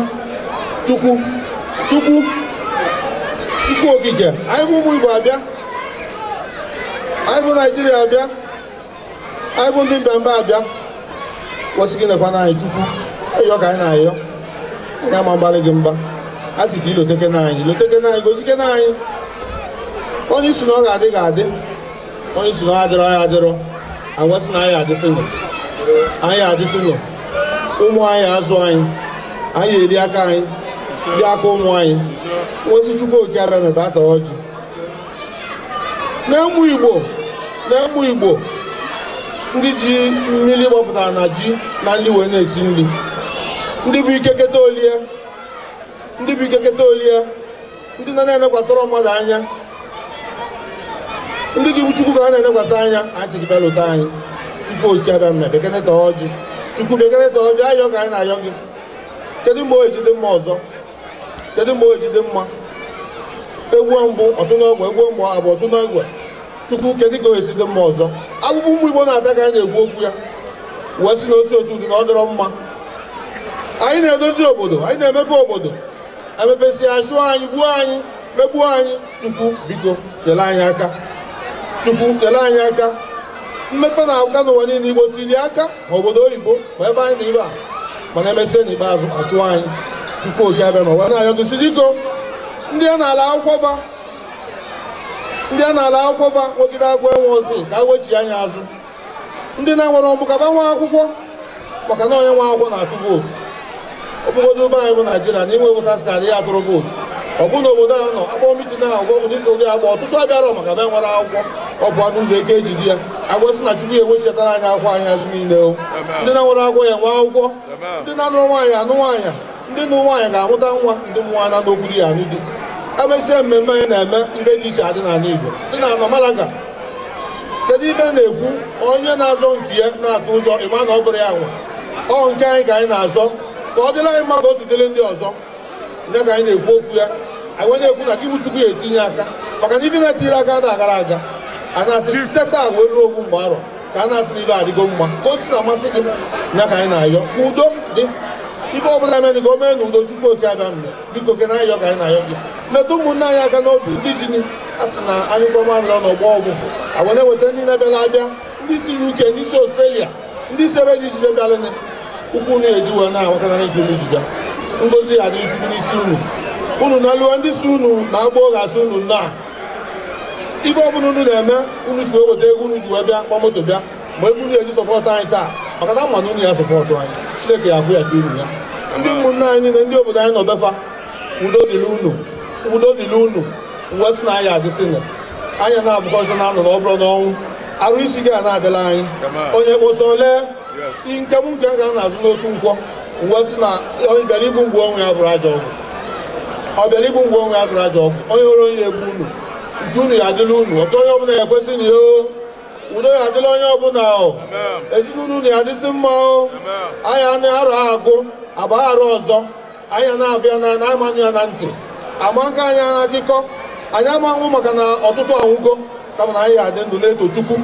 Chukwu, Chukwu, Chukwu okike. Anyị bụ ụmụ Igbo abịa, anyị bụ Naijiria abịa, anyị bụ ndị mbịamba abịa. Kwesị gị nekwa na anyị Chukwu, ayọ ka anyị na-ayọ. Anyị ama mgbalị gị mgba. A sị ka iloteke na anyị, loteke na anyị, gozike na anyị. Onye isi na ọ ga-adị ga-adị, onye isi na ọ adịrọ ya adịrọ. Agwasị na anyị adịsị nọ, anyị adịsị nọ. Ụmụ anyị azụ anyị, anyị eri aka anyị, rie aka ụmụ anyị. Nwesị Chukwu okike abịa mebe ata ọjị. Na-emu Igbo, na-emu Igbo, ndị ji mmiri gbapụtara na ji na nri wee na-esi nri. Ndị bụ ikeketa olie, ndị bụ ikeketa olie, ndị na-enekwasịrọ mmadụ anya, ndị gị bụ Chukwu ka a na-enekwasị anya, anyị sị gị bịa lụta anyị. Chukwu okike abịa mme bekene taa ọjị. Chukwu bekene taa ọjị, ayọ ka anyị na-ayọ gị. Kedu mgbe o ejide mma ọzọ? Kedu mgbe o ejide mma? Egwu mbụ ọtụ n'ọgwụ, egwu mbụ abụ ọtụ n'ọgwụ. Chukwu kedu ka o eside mma ọzọ? Akwụkwọ ụmụ Igbo na-ata ka anyị na-ekwu okwu ya. Wee sị na osi otu ụdị na ọ dịrọ mma. Anyị na-edozi obodo, anyị na-emepe obodo. Emepesi achụọ anyị, gbuo anyị, megbuo anyị. Chukwu biko nyere anyị aka. Chukwu nyere anyị aka. Mmepe na-aga n'ụwa niile, Igbo tiri aka ma obodo oyibo ma ebe anyị na ibe a. Mana emesịa n'ikpeazụ achụọ anyị. Chukwu okike abịa ma wee na-ayọ gị sị diko ndị a na-ala akwụkwọ ba, ndị a na-ala akwụkwọ ba nwegide akwụkwọ enwe ozi ka a wechi anya azụ. Ndị na-enwere ọmụ ka ba nwa akwụkwọ, maka na onye nwa akwụkwọ na-atụ vootu. Obodo be anyị bụ Naijiria na inwe votas kaadị ya atụrụ vootu. Ọ bụ na obodo a nọ akpọ mitin ahụ ọgwụ dịka ụdị agba ọtụtụ abịarọ maka be nwere akwụkwọ. Ọ bụ n'ụzọ eke ejide ya. Agwasị na Chukwu ewechetara anyị akwụkwọ anyị azụ niile o. Ndị na-nwere akwụkwọ ya nwe akwụkwọ, ndị na-anụrụ nwaanyị anụ nwaanyị, ndị nụ nwaanyị ga-amụta nwa, ndị mmụọ na n'okwu di ya anụ di. Emesịa mmemme anyị na-eme ibe dị iche adị n'ala Igbo. Ndị na-anọ Malaga, kedu ibe na-ekwu onye na-azọ nke ya na-atụ ụjọ ịma na ọ bụrụ ya nwa? Ọ nke anyị ka anyị na-azọ ka ọ dịrị anyị mma ka o si dịrị ndị ọzọ. Nye ka anyị na-ekwu okwu ya. Anyị wee na-ekwu na gị bụ Chukwu ya etinye aka, maka na ibe na-etinyere aka na-agara aga. A na-asị site taa wee ruo ogwu mgbe arọ ka a na-asị na ibe adịgo mma ka o si na-amasị gị. Nye ka anyị na-ayọ ka udo dị. Ibe ọbụla mere ka o mee n'udo. Chukwu okike abịa mme biko ke na-ayọ ka anyị na-ayọ gị. Metụ ụmụnne anyị aka n'obi ndị jini a sị na anyị kọ mamịrị n'ọgbọ ọfụfụ. Agwa na-eweta ndị na-abịala abịa, ndị si UK, ndị si Australia, ndị si ebe dị iche iche bịalịnị. Ụkwụ unu eji wee na-awakọtara nke unu jiga. Ngozi ya adịghị Chukwu n'isi unu. Unu na-alụwa ndị si unu na-agba oge asị unu na ibe ọbụla unu na-eme, unu si wee weta ego unu ji wee bịa kpọ moto bịa, ma ego unu eji sọpọtụ anyị taa, maka na ama na unu ya sọpọtụ anyị. Chineke ya akwụghachi unu ya. Ndị ụmụnne anyị niile, ndị obodo anyị nọ befa, udo dịrị unu, udo dịrị unu. Mgbe sị na anyị adịsịnị, anyị na-abụkọta na anụ na ọ bụrụ n'ọnwụ. Arụ isi gị a na-adịla anyị. Onye kposa ole, Nke m nke ga na-azụ n'otu nkwọ ngwa sị na onye bịara igbu ngwa onwe ya bụrụ ajọ ọgwụ. Ọ bịara igbu ngwa onwe ya bụrụ ajọ ọgwụ. Onye hụrụ onye egbu unu nke unu ya adịla unu ọtọ onye ọbụla ya ekwesị na ya udo ya adịla onye ọbụla o ezinụlọ unu ya adịsị mma o anya na arụ agụ agba arụ ọzọ anya na-afịa na na amanụ ya na ntị ama nke anya na akụkọ anyị amanwụ maka na ọtụtụ anwụgo kama na anyị adị ndụ na-eto Chukwu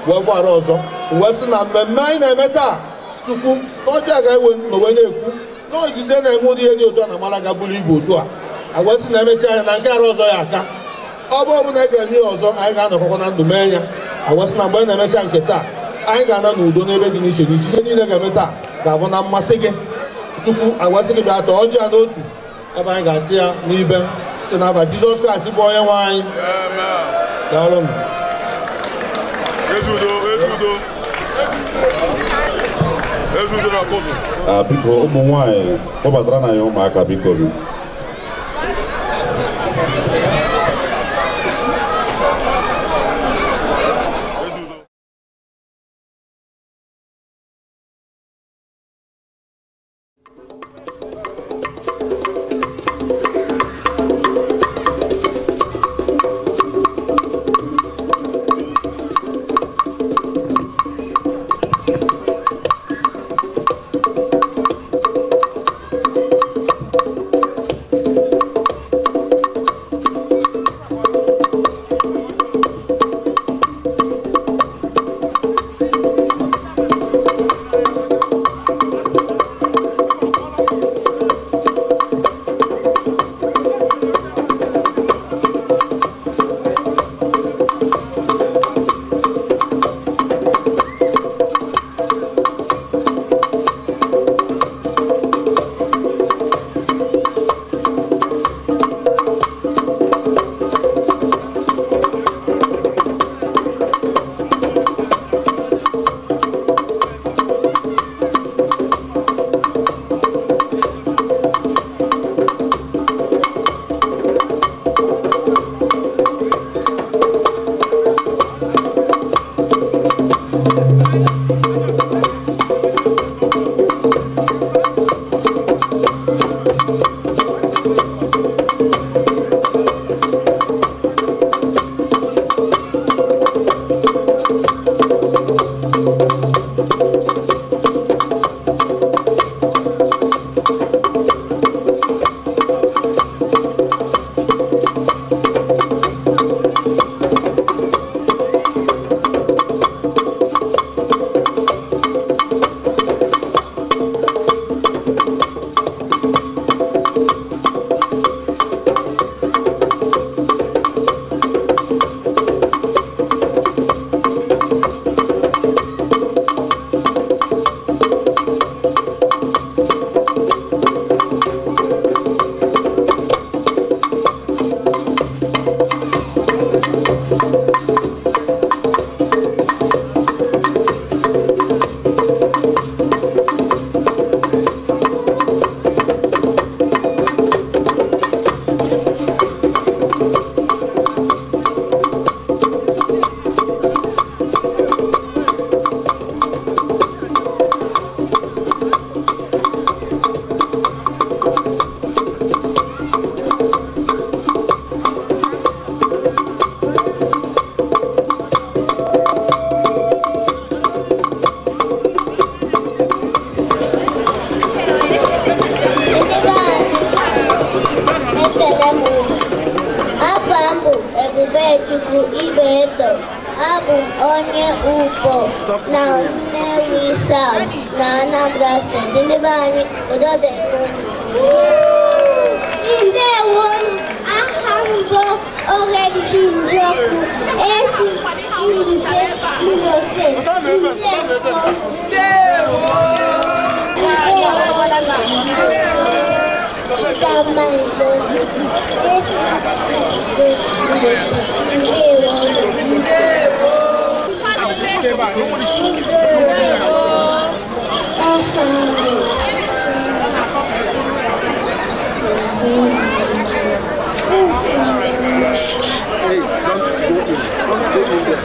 wee fụ arụ ọzọ wee sị na mmemme anyị na-eme taa Chukwu na ọjọọ ga-ewe n'onwe na-ekwu na ojizie na-eme ụdị ihe dị otu a na Malaga buru ibu otu a agwa sị na emechi anya na nke arụ ọzọ ya aka ọ bụ ọbụla ị ga-eme ya ọzọ anyị ga-anọkọkwa na ndụ mee ya agwa sị na mgbe anyị na-emecha nke taa anyị ga-ana n'udo n'ebe dị n'iche n'iche ihe niile ga-eme taa ga-abụ na mmasị gị Chukwu agwa sị gị bịa tọọ ọjị ya n'otu ebe anyị ga-atị ya n'ibe site n'afa Jizọs Kraịst bụ onye nwe anyị. Daalụnụ. Biko ụmụ nwanyị kpọbatara na ya ụmụaka biko. Hey, don't go in. Don't go in there.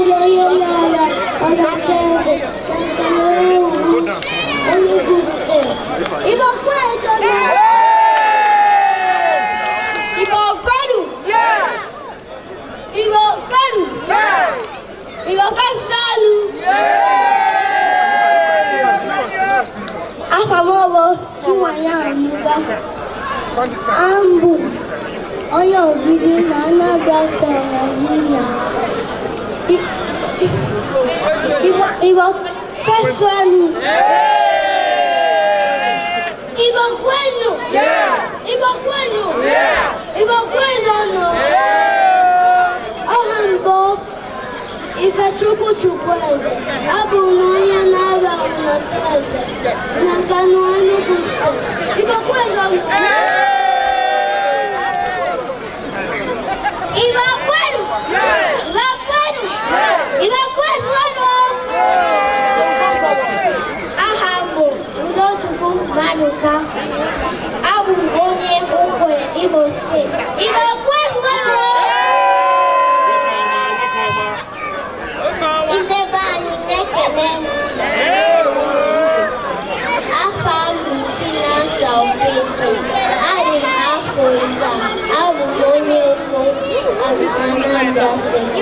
m onye Nara Ọnataeze na Nkanu Enugu Steeti. Igbo kwezuonu! Igbo kwenu! Igbo kwenu! Igbo kwezuonu! Afa m bụ Chinwenye Anuga. Abụ onye Ogidi na Anambra Steeti, Nigeria. Igbo kwezuonu! Igbo kwenu! Igbo kwenu! Igbo kwezuonu! Aha m bụ Ifechukwu Chukwueze. Abụ m onye Nara Ọnataeze na Nkanu Enugu Steeti. Igbo kwezuonu! Igbo kwenu! Igbo kwenu! Igbo kwezuonu! Aha m bụ Udochukwu Maduka. Abụ m onye Nkwere, Imo Steeti. Igbo kwezuonu! Ndị be anyị na-ekele m. Afa m bụ Chinasa Okeke. Adị m afọ 7. Abụ m onye Oko, Anambra Steeti.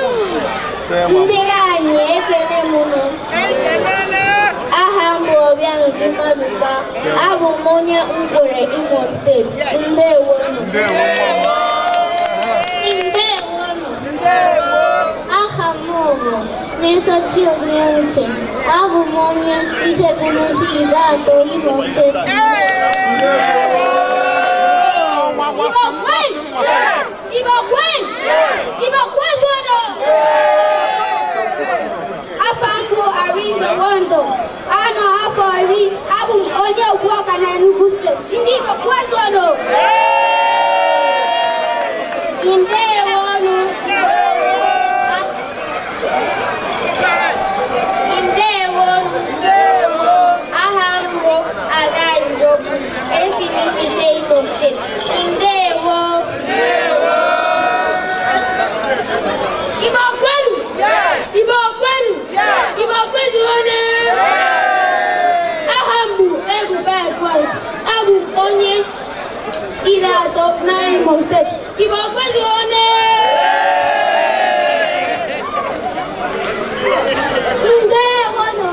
Ndị be anyị ekele m nụ. Aha m bụ Obianuju Maduka. Abụ m onye Nkwere, Imo Steeti. Ndewonu. Ndewonu. Aha m bụ Nnesochi Onyeuche. Abụ m onye Isegunusi Ideato, Imo Steeti. Igbo kwenu! Igbo kwenu! Igbo kwezuonu! Afa m bụ Arinze Wondo. Anọ afọ 10. Abụ m onye Ogbuọka na Enugu Steeti. Ndị Igbo kwezuonu! Ndewonu! Ndewonu! Aha m bụ Ada Njoku. Esi m Mbaise, Imo Steeti. Ndewo! Igbo kwenu! Igbo kwenu! Igbo kwezuonu! Aha m bụ Ebuka Ekwensu. Abụ m onye Ideato na Imo Steeti. Igbo kwezuonu! Ndewonu!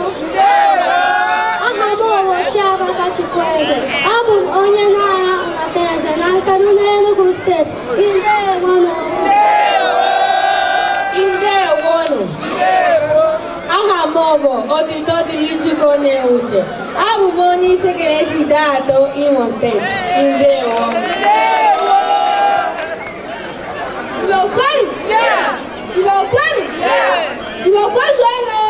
Aha m bụ Chiamaka Chukwueze. Abụ m onye Nara Ọnataeze na Nkanu n'Enugu Steeti. Ndewonu! Ndewonu. Aha m bụ Otito Dịrị Chukwu Onyeuche. Abụ m onye Isekeresi Ideato, Imo Steeti. Ndewo. Igbo kwenu! Igbo kwenu! Igbo kwezuonu!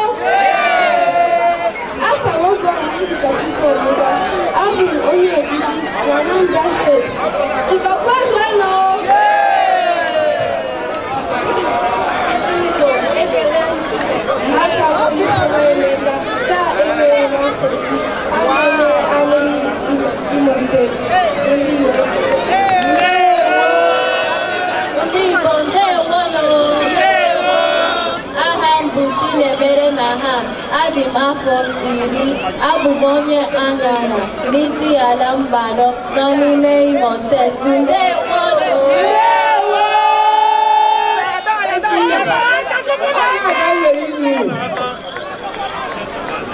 Afa m bụ Ndịka Chukwu Onuga. Abụ m onye Ogidi na Anambra Steeti. Igbo kwezuonu! Igbo ekele m. Afa m bụ Ifeoma Emeka. Taa emere m afọ 10. Abụ m onye Amịrị, Imo Steeti. Ndị Igbo. Ndị Igbo ndewonu! Aha m bụ Chinemere Maham. Adị m afọ 10. Abụ m onye Aṅara n'isi ala Mbanọ nọ n'ime Imo Steeti. Ndewonu!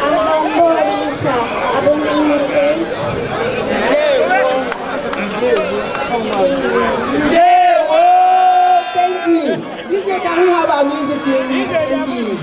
Aha m bụ Olisa. Abụ m Imo Steeti. Ndewo! Thank you. DJ, can we have our music, please? Thank you.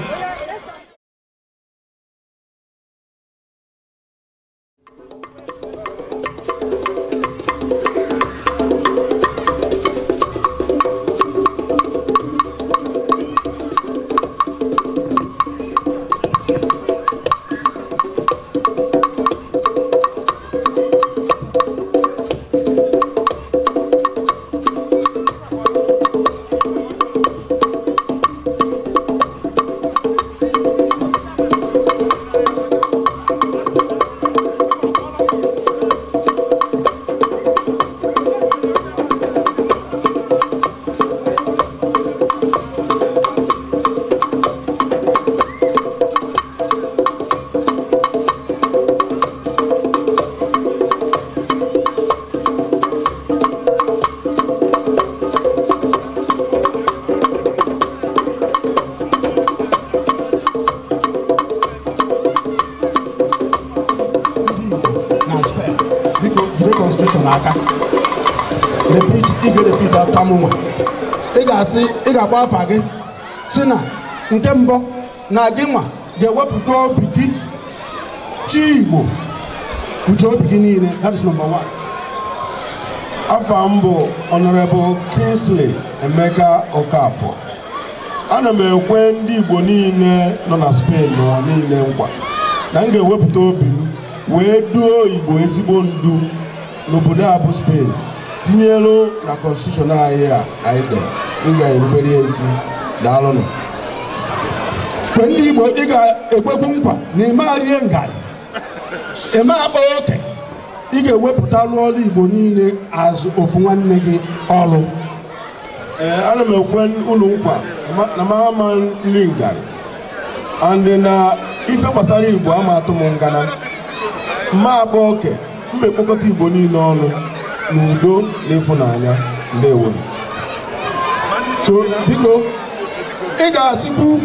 aka. Repeat, ị ga-repeat after mụnwa. Ị ga-asị, ị ga-agba afa gị si na nke mbụ na gị nwa ga-ewepụta obi gị chi Igbo uche obi gị niile. That is number one. Afa m bụ Honorable Kingsley Emeka Okafor. Ana m ekwe ndị Igbo niile nọ na Spain n'ụwa niile nkwa na m ga-ewepụta obi m wee duo Igbo ezigbo ndu n'obodo a bụ Spain, tinyelu na constitution anyị a anyị dere, m ga-erubere ya isi. Daalụnụ. Kwe ndị Igbo ị ga-ekwekwu nkwa na ime arie ngarị, ime akpa oke, ị ga-ewepụta lụọ ọrụ Igbo niile azụ ofu nwanne gị ọrụ. Ee, ana m ekwe unu nkwa na m ama nri ngarị and na ife gbasara Igbo ama atụ m ngana, mma akpa oke, m ekpokọta Igbo niile ọnụ n'udo na ịfụnanya. Ndewo. So biko ị ga-asịkwu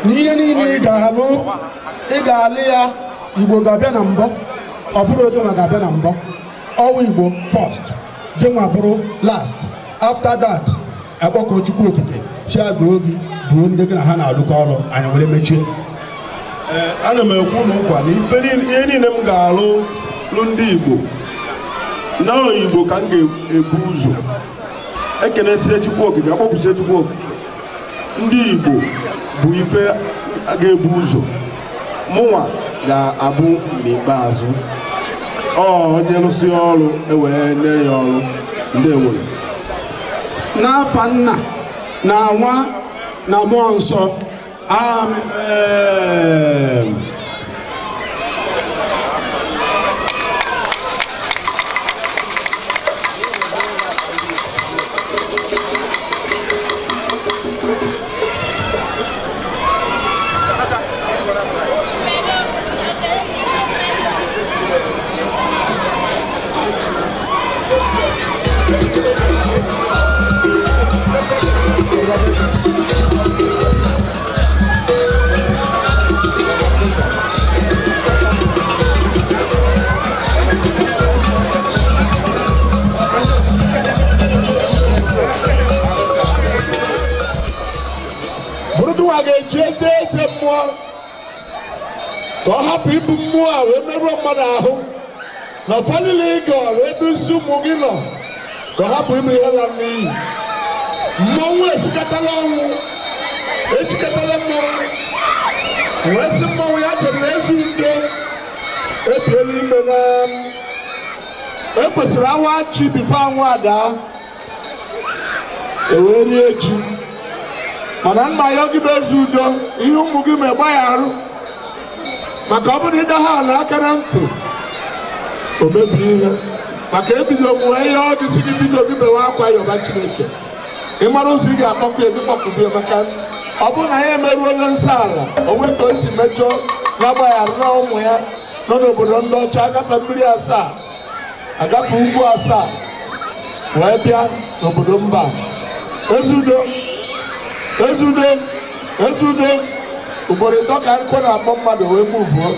na ihe niile ị ga-alụ, ị ga-alụ ya Igbo ga-abịa na mbọ, ọ bụrụ oge ma ga-abịa na mbọ. Ọwụ Igbo first, gịnwa bụrụ last. After that, akpọkọ Chukwu Okike chi duo gị duo ndị gị na ha na-alụkọ ọrụ, anyị were mechie. Ee, ana m ekwu unu nkwa na ihe niile m ga-alụ lụ ndị Igbo na Igbo ka m ga-ebu ụzọ ekenesie Chukwu Okike, akpọkwusie Chukwu Okike. Ndị Igbo bụ ife ga-ebu ụzọ, mụnwa ga-abụ n'ikpeazụ. Ọ onye rụsị ọrụ ewee nye ya ọrụ. Ndewo. N'afa nna na nwa na mmụọ nsọ, amen. Bụrụdụwa ga-eji eze eze mmụọ ka ọ hapụ ibu mmụọ a wee merụọ mmadụ ahụ na famili ị gọrọ ebe isi ụmụ gị nọ, ka ọ hapụ ime ihe lara n'iyi. Mmọnwụ esikatala ọnwụ, ejikọtala mmọnwụ wee sị mmọnwụ ya chere na ezi udo ebiela ime na ekwesịrị awa ji bifo anwụ ada ewee rie ji. Mana nna ya gị bụ ezi udo, ihe ụmụ gị ma egba ya arụ, maka ọ bụrụ ịda ha ala aka na ntị o mebie ihe. Maka ebido nwee ihe ọ gị si gị bido gị bewe akwa yọba Chineke, ị mara ụzọ ị ga-akpọkụ ya gị kpọkụbie, maka ọ bụrụ na ya emeruola nsọ ala onwe ka o si mejọọ na-agbaghara na ụmụ ya nọ n'obodo ndị ọcha, agafe mmiri asaa, agafe ugwu asaa wee bịa n'obodo mba. Ezudo, ezudo, ezudo. Ugboro ịtọ ka akụkọ na-akpọ mmadụ wee muvuo,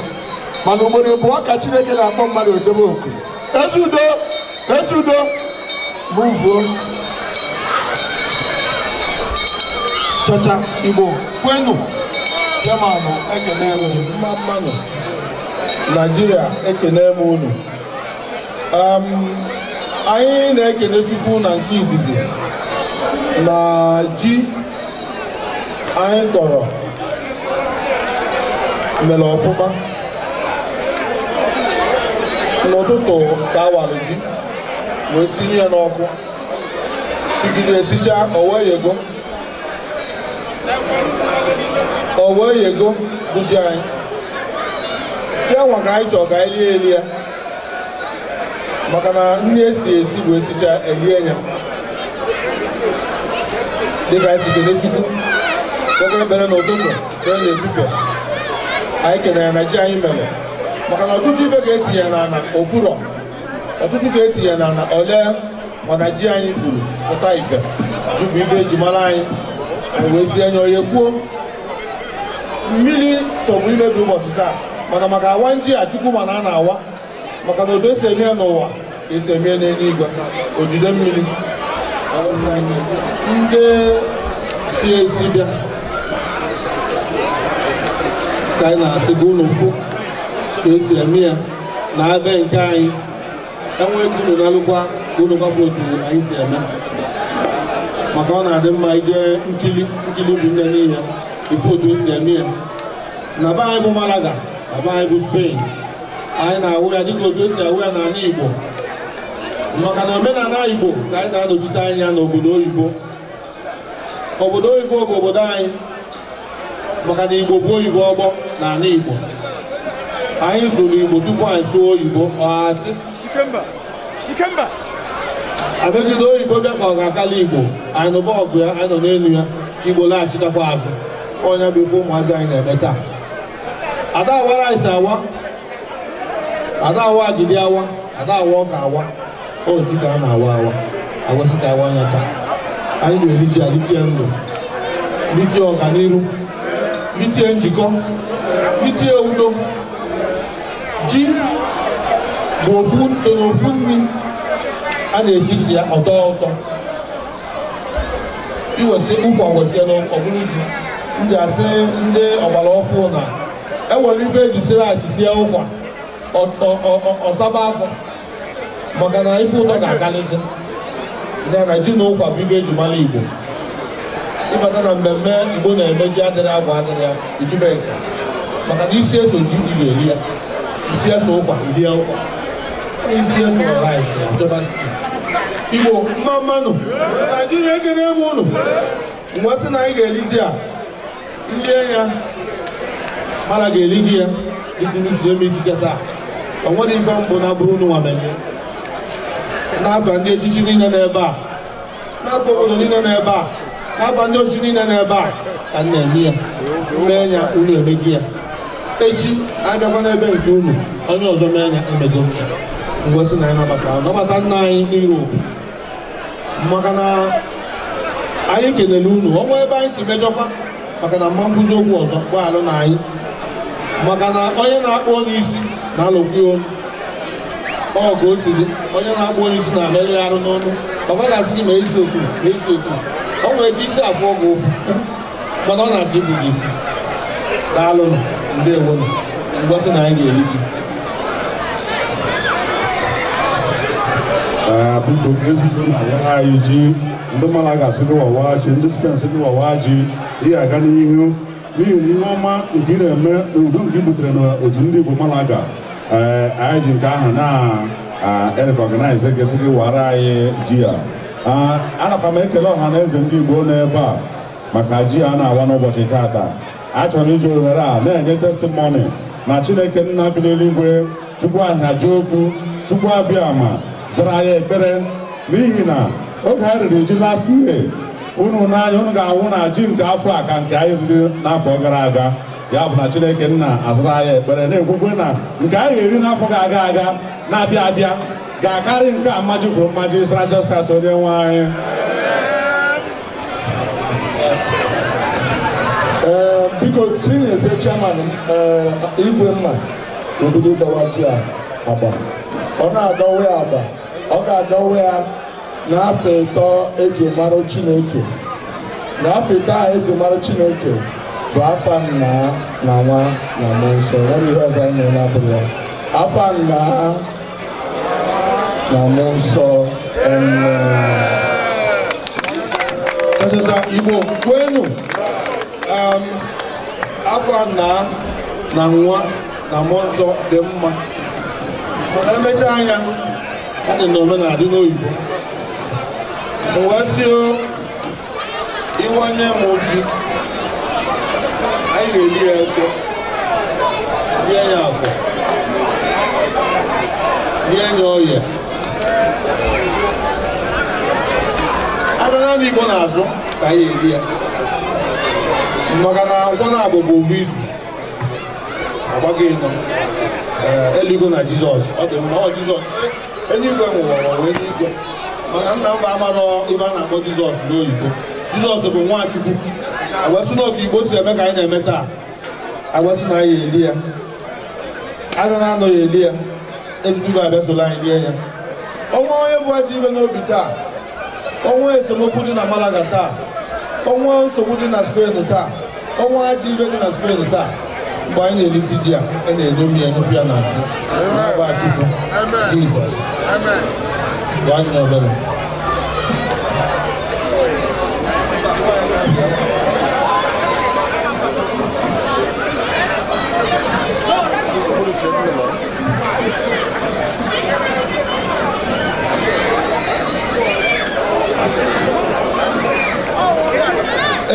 mana ugboro ịbụọ ka Chineke na-akpọ mmadụ ojebe oku. Ezudo, ezudo, muvuo. Chacha Igbo kwenu, Germanụ ekene m unu, mma mmanụ Naijiria ekene m unu. Anyị na-ekene Chukwu na nke izizi na ji anyị kọrọ mere ọfụma. N'ụtụtụ ka awalụ ji wee sinye ya n'ọkụ, sigide esicha o wee yego bụ ji anyị. Ji anwa ka anyị chọrọ ka anyị lie eli ya, maka na nri esi esi wee ticha elie ya. Dịka anyị si kene Chukwu kpọkọ ekpere n'ụtụtụ kpere n'efufe, anyị kenere na ji anyị mere, maka na ọtụtụ ibe ga-etinye n'ala okpuro, ọtụtụ ga-etinye n'ala ole, mana ji anyị gburu pụta ife. Ji bụ ife eji mara anyị, anyị wee sie nye onye kwuo. Mmiri chọbụ imebi ụbọchị taa, mana maka awa nji a Chukwu mana a na-awa, maka na otu esi eme ya n'ụwa ka esi eme n'eluigwe ojide mmiri ndị si esi bịa ka anyị na-asị gị unu fụ ka esi eme ya na ebe nke anyị enwe ego unu na-alụkwa ka unu gbafe otu anyị si eme maka ọ na-adị mma ije nkili nkili bụ nne n'ihe ife otu esi eme ya na be anyị bụ Malaga na be anyị bụ Spain anyị na-awụ ya dịka otu esi awụ ya n'ala Igbo maka na omenala Igbo ka anyị na-anọchite anya n'obodo oyibo. Obodo oyibo bụ obodo anyị maka na Igbo bụ oyibo ọgbọ n'ala Igbo. Anyị sụrụ Igbo tupu anyị sụọ oyibo ọhasị abegide oyibo bịa ka ọ ga-akala Igbo anyị nụba ọgụ ya anyị nọ n'elu ya ka Igbo laghachitakwa azụ. Ọnya bụ ife ụmụazị anyị na-eme taa. Ada awa rice awa, ada awa agidi awa, ada awa ọka awa, o ji ka a na-awa awa agwasị ka awa anya taa. Anyị ga-eri ji a litie ndụ, litie ọganiru, litie njikọ, litie udo. Ji bụ ofu ntụ na ofu nri a na-esisi ya ọtọ ụtọ. Iwesị ụkwa wesie n'ọbụrụ ji ndị asị ndị ọgbara ọfụ na ewere ife eji siri achị sie ụkwa ọsaba afọ maka na ife ụtọ ga-akalịsị. Ya na ji na ụkwa bụ ibe eji mara Igbo. Ịbata na mmemme Igbo na-eme ji adịrị agwa adịrị ya ijube ese maka na isi eso ji ị ga-eri ya, isi eso ụkwa irie ụkwa, isi eso rice achọba stew. Igbo mma mmanụ Naijiria ekene m unu. Mgbe sị na anyị ga-eri ji a nlie ya mara ga-eri gị ya dịka unu si eme ikike taa. O nwere ife mbụ na bụrụ unu nwa menye n'afọ ndị echichi niile n'ebe a, n'afọ obodo niile n'ebe a, n'afọ ndị ochichi niile n'ebe a ka m na-eme ya. Mee ya unu emegi ya. Echi abịakwa n'ebe nke unu onye ọzọ mee ya emego m ya. Mgbe sị na anyị nabata nna anyị n'Europe maka na anyị kelere unu ọnwa ebe anyị si mejọkwa maka na mma nkwụzi okwu ọzọ gbaalụ na anyị maka na onye na-akpọ onye isi na-alụkwu ya onu. Ọ ka o si dị, onye na-akpọ onye isi na-amelụ ya arụ n'ọnụ ọ gaghị asị gị ma esi okwu ma esi okwu ọ nwere ike isi afụ ọgwụ ụfụ mana ọ na-achọ ibu gị isi. Daalụnụ, ndewonụ. Mgbe sị na anyị ga-eri ji. Biko ka ezigbo na-awara anyị ji, ndị Malaga asị gị wawa ji, ndị Spain sị gị wawa ji, ihe aga n'ihu n'ihi na ihe ọma nke ị na-eme na udo nke i butere n'otu ndị Igbo Malaga. Anyị ji nke ahụ na-erekọgnaiz gị sị gị wara anyị ji a. Anakwa m ekele ọha na eze ndị Igbo n'ebe a maka ji a na-awa n'ụbọchị taata. Achọrọ m iji ohere a na-enye testimoni na Chineke nna bi n'eluigwe, Chukwu ahịa ji okwu, Chukwu abịa ama zara anyị ekpere n'ihi na oge anyị riri ji last year unu n'anya unu ga-ahụ na ji nke afọ a ka nke anyị riri n'afọ gara aga. Ya bụ na Chineke nna azara anyị ekpere na-ekwukwe na nke anyị ga-eri n'afọ ga-aga aga na-abịa abịa ga-akarị nke a mmaji kwuru mmaji sara Jizọs Kraịst onye nwe anyị. Biko tinyezie chairman igwe mma obodo dọwa ji a agba. Ọ na-adọwa ya agba, ọ ga-adọwa ya n'afọ ịtọ eji mara Chineke. N'afọ ịtọ ahụ eji mara Chineke bụ afa nna na nwa na mmụọ nsọ. Nwere ihe ọzọ anyị na-eme abụrụ ya. Afa nna na mmụọ nsọ. Kachasị Igbo kwenu. Afa nna na nwa na mmụọ nsọ dị mma mana emechaa anya a dị na omenala dị n'oyibo. M wee sị iwanye m ji anyị ga-eri ya eke, rie ya afọ, rie ya ọhịa. Abịa na Igbo na-azụ ka anyị eri ya maka na nkwọ na-abụ bụ ụgwọ izu ọgbago ịnọ eluigwe na Jizọs ọ dị mma. Ọ Jizọs eluigwe nwụrụ ọnwụ eluigwe mana nna mba amarọ ibe a na-akpọ Jizọs n'oyibo. Jizọs bụ Nwachukwu. Agwasị na ọka Igbo si eme ka anyị na-eme taa. Agwasị na anyị eli ya, aga na anọghị eli ya, ezigbo abịa soro anyị lie ya. Ọnwa onye bụ ajọ ibe n'obi taa, ọnwa esemokwu dị na Malaga taa, ọnwa nsogbu dị na Spain taa, ọnwa ajọ ibe dị na Spain taa. Mgbe anyị na-elisi ji a, a na-edomi ya nnukwu ya na asị n'aba Chukwu Jizọs. Gwa anyị obere.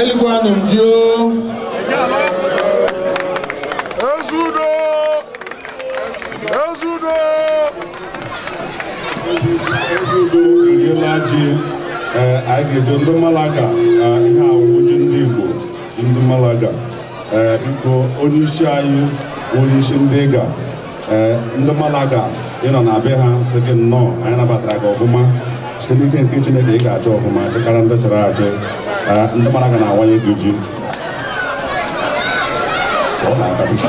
Elikwanụ m ji o. Ezudo! Ezudo! Ezudo eriela ji. Anyị ga-eje ndị Malaga, ihe awụ ji ndị Igbo, ji ndị Malaga. Biko onye isi anyị, onye isi ndị ga ndị Malaga ịnọ na be ha sị gị nnọọ, anyị nabatara gị ọfụma site n'ike nke Chineke. Ị ga-achọ ọfụma chịkara ndị chọrọ achị. Ndị Malaga na-awanye gị ji. Ọ na-aka biko.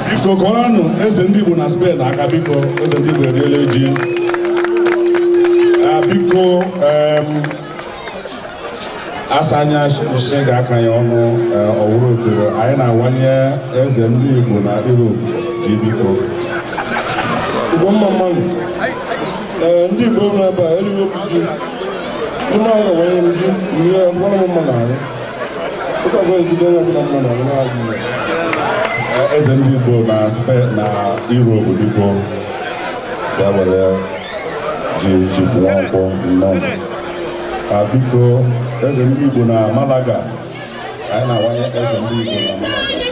Biko kọrọnụ eze ndị Igbo na Spain aka biko. Eze ndị Igbo eriela ji. Biko asa anya nsị ga-aka ya ọnụ ọwụrụ okoro. Anyị na-awanye eze ndị Igbo na Europe ji biko. Igbo mma mmanụ. Ndị Igbo nọ ebe a erighị m ji. Ndị Malaga wanyere m ji nye ya gwara m mma n'arụ. Ụka gwa ezigbo onye ọbụla mma n'arụ n'aha Jizọs. Eze ndị Igbo na Spain na Europe biko bịa were ji Chief Nwankwọ nnọọ. Biko eze ndị Igbo na Malaga, anyị na-awanye eze ndị Igbo na Malaga.